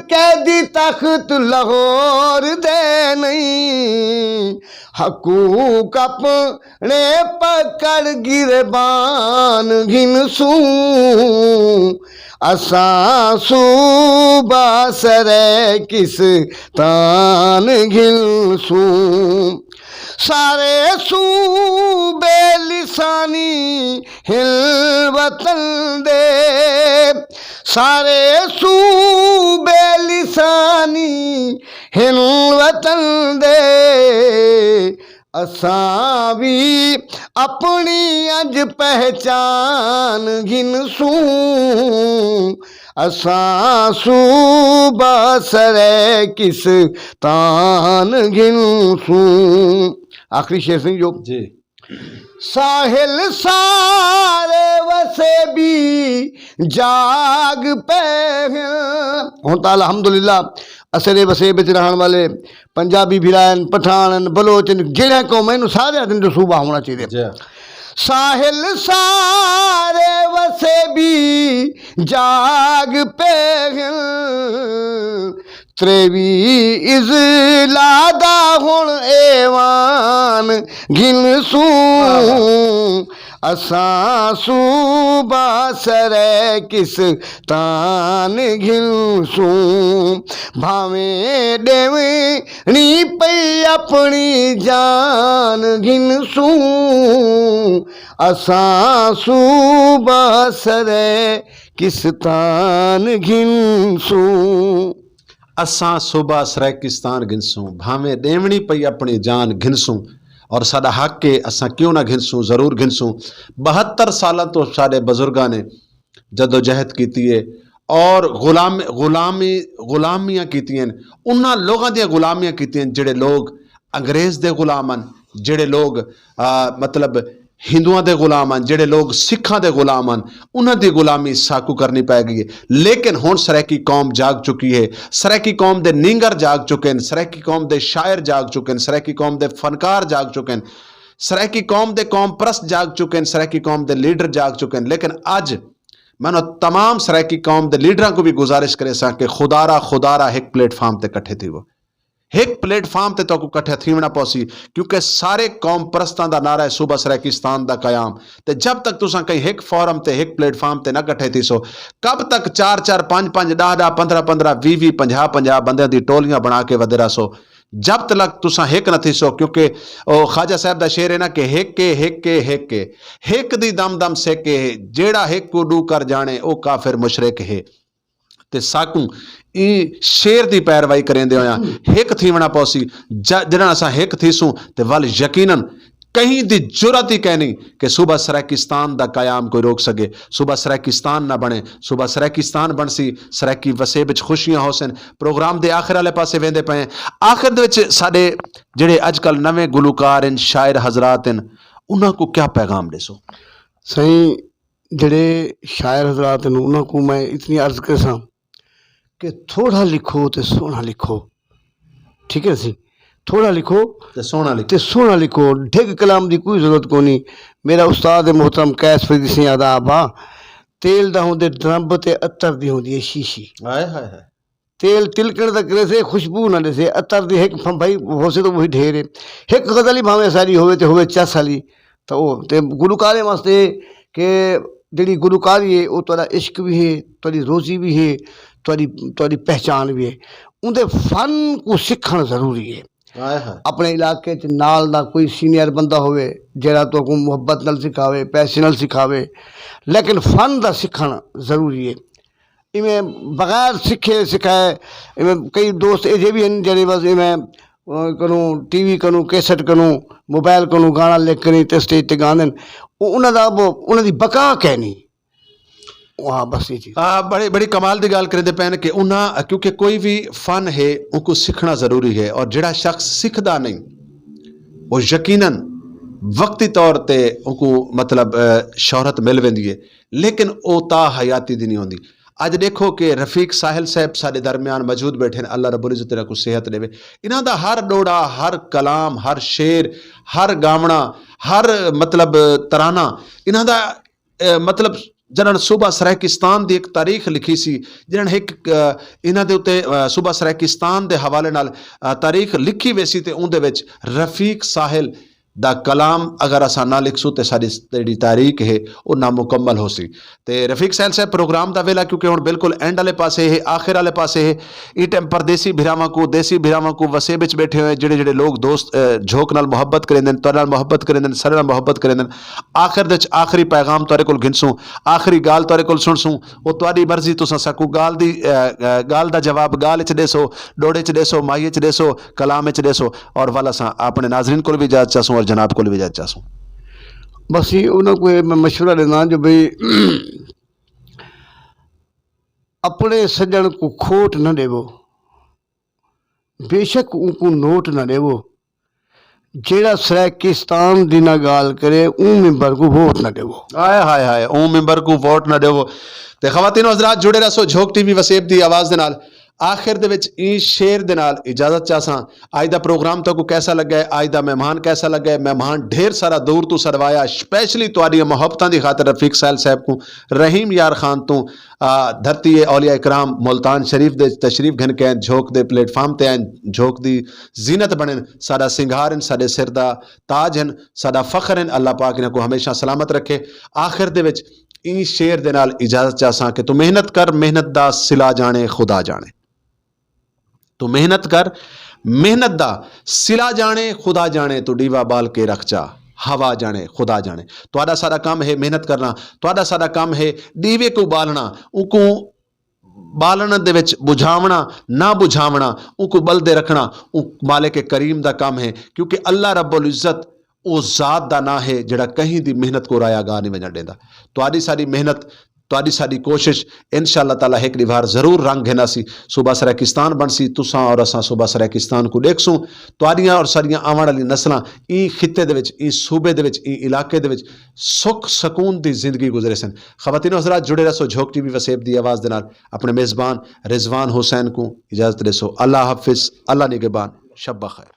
قیدی تخت لاہور دے نئیں، حقوق اپݨے پکڑ گربان گھنسوں۔ اساں صوبہ سرائیکستان گھنسوں۔ سارے صوبے لسانی ہن وطن دے، سارے صوبے لسانی ہن وطن دے۔ اساں وی اپݨی اڄ پہچان گھنسوں۔ اساں صوبہ سرائیکستان گھنسوں۔ آخری شعر سئیں جو۔ جی۔ ساحل سارے وسیبی جاڳ پئے ہن۔ ہݨ تاں الحمدللہ اساݙے وسیب وچ رہݨ والے پنجابی بھرا ہن، پٹھان ہن، بلوچ ہن، جیڑھیاں قوماں ہن، سارے آہدن جو صوبہ ہووݨا چاہیدے۔ جی۔ ساحل سارے وسیبی جاڳ پئے ہن، تریوی اضلاع دا ہݨ ایوان گھنسوں۔ واہ واہ۔ اساں صوبہ سرائیکستان گھنسوں، بھاویں ݙیوݨی پئی اپݨی جان گھنسوں۔ اساں صوبہ سرائیکستان گھنسوں۔ اساں صوبہ سرائیکستان گھنسوں، بھاویں ݙیوݨی پئی اپݨی جان گھنسوں، اور ساݙا حق ہے، اساں کیوں نہ گھنسوں، ضرور گھنسوں۔ بہتر سالاں توں ساݙے بزرگاں نے جدوجہد کیتی ہے اور غلام-، غلامی، غلامیاں کیتیاں ہن، انہاں لوکاں دیاں غلامیاں کیتیاں ہن جڑے لوگ انگریز دے غلام ہن، جڑے لوگ، آ، مطلب ہندوؤں دے غلام ہن، جڑے لوگ سکھاں دے غلام ہن، انہاں دی غلامی ساکوں کرنی پئے ڳئی ہے۔ لیکن ہݨ سرائیکی قوم جاڳ چکی ہے، سرائیکی قوم دے نینگر جاڳ چکے ہن، سرائیکی قوم دے شاعر جاڳ چکے ہن، سرائیکی قوم دے فنکار جاڳ چکے ہن، سرائیکی قوم دے قوم پرست جاڳ چکے ہن، سرائیکی قوم دے لیڈر جاڳ چکے ہن۔ لیکن اڄ میں انہاں تمام سرائیکی قوم دے لیڈراں کوں وی گزارش کریساں کہ خدا را، خدا را ہک پلیٹ فارم تے کٹھے تھیوو۔ ہک پلیٹ فارم تے تہاکوں کٹھے تھیوݨا پوسی، کیونکہ سارے قوم پرستاں دا نعرہ ہے صوبہ سرائیکستان دا قیام۔ تے جب تک تساں کہیں ہک فورم تے، ہک پلیٹ فارم تے نہ کٹھے تھیسو، کب تک چار چار، پنج پنج، ݙاہ ݙاہ، پندرہ پندرہ، ویہہ ویہہ، پنجاہ پنجاہ بندیاں دی ٹولیاں بݨا کے ودے رہسو؟ جب تلک تساں ہک نہ تھیسو، کیونکہ او خواجہ صاحب دا شعر ہے نا کہ ہک ہے، ہک ہے، ہک ہے، ہک دی دم دم سک ہے، جیڑھا ہک کوں ݙو کر ڄاݨے، او کافر مشرک ہے۔ تے ساکوں ایں شعر دی پیروائی کریندے ہویاں ہک تھیوݨا پوسی۔ ج-، جݙݨ اساں ہک تھیسوں تے ول یقیناً کہیں دی جرات ہی کائنی کہ صوبہ سرائیکستان دا قیام کوئی روک سڳے۔ صوبہ سرائیکستان نہ بݨے، صوبہ سرائیکستان بݨسی، سرائیکی وسیب وچ خوشیاں ہوسن۔ پروگرام دے آخر والے پاسے ویندے پئے ہیں۔ آخر دے وچ ساݙے جڑے اڄ کل نویں گلوکار ہن، شاعر حضرات ہن، انہاں کوں کیا پیغام ݙیسو؟ سائیں، جڑے شاعر حضرات ہن، انہاں کوں میں اتنی عرض کرساں کہ تھوڑا لکھو تے سوہݨا لکھو۔ ٹھیک ہے سی؟ تھوڑا لکھو تے سوہݨا لکھو۔ تے سوہݨا لکھو، ڈھڳ کلام دی کوئی ضرورت کونی۔ میرا استاد محترم قیس فریدی سئیں آہدا ہا، تیل دا ہوندے ڈرمب تے عطر دی ہوندی ہے شیشی۔ ہائے ہائے ہائے۔ تیل تلکݨ دا کریسے، خوشبو نہ ݙیسے۔ عطر دی ہک پھنبھائی ہوسے تاں اوہی ڈھیر ہے۔ ہک غزل ہی بھاویں اساݙی ہووے تے ہووے چس آلی، تاں او تے گلوکاریں واسطے کہ جیڑھی گلوکاری ہے، او تہاݙا عشق وی ہے، تہاݙی روزی وی ہے، تہاݙی، تہاݙی پہچان وی ہے۔ اوندے فن کوں سکھݨ ضروری ہے۔ ہائے ہائے۔ اپݨے علاقے اچ نال دا کوئی سینئر بندہ ہووے، جیڑھا تہاکوں محبت نال سکھاوے، پیسے نال سکھاوے، لیکن فن دا سکھݨ ضروری ہے۔ ایویں بغیر سکھے سکھائے، ایویں کئی دوست ایجھے وی ہن جیڑھے بس ایویں، آ، کنوں ٹی وی کنوں، کیسٹ کنوں، موبائل کنوں گانا لکھ کری تے اسٹیج تے گاندن۔ او انہاں دا، انہاں دی بقا کینی۔ ہاں، بس یہ چیز۔ آ، بڑی، بڑی کمال دی ڳالھ کریندے پئن کہ انہاں، کیونکہ کوئی وی فن ہے، اونکوں سکھݨا ضروری ہے، اور جیڑھا شخص سکھدا نہیں، وہ یقیناً وقتی طور تے اونکوں، مطلب، آ، شہرت مل ویندی ہے، لیکن او تا حیاتی دی نہیں ہوندی۔ اڄ ݙیکھو کہ رفیق ساحل صاحب ساݙے درمیان موجود ٻیٹھے ہن، اللہ رب العزت انہاں کوں صحت ݙیوے۔ انہاں دا ہر ݙوہڑا، ہر کلام، ہر شعر، ہر ڳاوݨا، ہر، مطلب، ترانہ، انہاں دا، اے، مطلب، جنہاں صوبہ سرائیکستان دی ہک تاریخ لکھی سی، جنہاں ہک، اے، انہاں دے اُتے، اے، صوبہ سرائیکستان دے حوالے نال، اے، تاریخ لکھی ویسی، تے اوندے وچ رفیق ساحل دا کلام اگر اساں نہ لکھسوں تے ساݙی جیڑھی تاریخ ہے، او نامکمل ہوسی۔ تے رفیق ساحل صاحب، پروگرام دا ویلا کیونکہ ہݨ بالکل اینڈ والے پاسے ہے، آخر والے پاسے ہے، ایں ٹائم پردیسی بھراواں کوں، دیسی بھراواں کوں، وسیب وچ ٻیٹھے ہوئے جیڑھے جیڑھے لوگ، دوست، اے، جھوک نال محبت کریندن، تہاݙے نال محبت کریندن، ساݙے نال محبت کریندن، آخر دے وچ آخری پیغام تہاݙے کول گھنسوں، آخری ڳالھ تہاݙے کول سݨسوں، او تہاݙی مرضی، تساں ساکوں ڳالھ دی، اے، اے، ڳالھ دا جواب ڳالھ وچ ݙیسو، ݙوہڑے وچ ݙیسو، ماہی وچ ݙیسو، کلام وچ ݙیسو، اور ول اساں اپݨے ناظرین کول وی اجازت چاہسوں اور جناب کول وی اجازت چاہسوں۔ بس یہ انہاں کوں میں مشورہ ݙینداں جو بھئی، اپݨے سڄݨ کوں کھوٹ نہ ݙیوو، بے شک اونکوں نوٹ نہ ݙیوو۔ جیڑھا سرائیکستان دی نہ ڳالھ کرے، اوں ممبر کوں ووٹ نہ ݙیوو۔ ہائے، ہائے، ہائے، اوں ممبر کوں ووٹ نہ ݙیوو۔ تے خواتین و حضرات، جڑے رہسو جھوک ٹی وی وسیب دی آواز دے نال۔ آخر دے وچ ایں شعر دے نال اجازت چاہساں۔ اڄ دا پروگرام تہاکوں کیسا لڳا ہے؟ اڄ دا مہمان کیسا لڳا ہے؟ مہمان ڈھیر سارا دور توں سݙوایا، اسپیشلی تہاݙیاں محبتاں دی خاطر رفیق ساحل صاحب کوں، رحیم یار خان توں، آ، دھرتی اولیاء اکرام ملتان شریف دے تشریف گھن کے آئن، جھوک دے پلیٹ فارم تے آئن، جھوک دی زینت بݨن، ساݙا سنگھار ہن، ساݙے سر دا تاج ہن، ساݙا فخر ہن۔ اللہ پاک انہاں کوں ہمیشہ سلامت رکھے۔ آخر دے وچ ایں شعر دے نال اجازت چاہساں کہ توں محنت کر، محنت دا صلہ ڄاݨے خدا ڄاݨے۔ توں محنت کر، محنت دا صلہ ڄاݨے خدا ڄاݨے، توں ݙیوا ٻال کے رکھ چا، ہوا ڄاݨے خدا ڄاݨے۔ تہاݙا ساݙا کم ہے محنت کرݨا، تہاݙا ساݙا کم ہے ݙیوے کوں ٻالݨا، اونکوں ٻالݨ دے وچ ٻجھاوݨا، نہ ٻجھاوݨا، اونکوں ٻلدے رکھݨا، اوں مالک کریم دا کم ہے، کیونکہ اللہ رب العزت او ذات دا ناں ہے جیڑھا کہیں دی محنت کوں رایا گاہ نہیں ونڄݨ ݙیندا۔ تہاݙی ساݙی محنت، تہاݙی ساݙی کوشش، انشاءاللہ تعالیٰ ہک ݙیہاڑ ضرور رنگ گھن آسی، صوبہ سرائیکستان بݨسی، تساں اور اساں صوبہ سرائیکستان کوں ݙیکھسوں۔ تہاݙیاں اور ساݙیاں آوݨ والی نسلاں ایں خطے دے وچ، ایں صوبے دے وچ، ایں علاقے دے وچ سکھ سکون دی زندگی گزریسن۔ خواتین و حضرات، جڑے رہسو جھوک ٹی وی وسیب دی آواز دے نال۔ اپݨے میزبان رضوان حسین کوں اجازت ݙیسو۔ اللہ حافظ، اللہ نگہبان، شب بخیر۔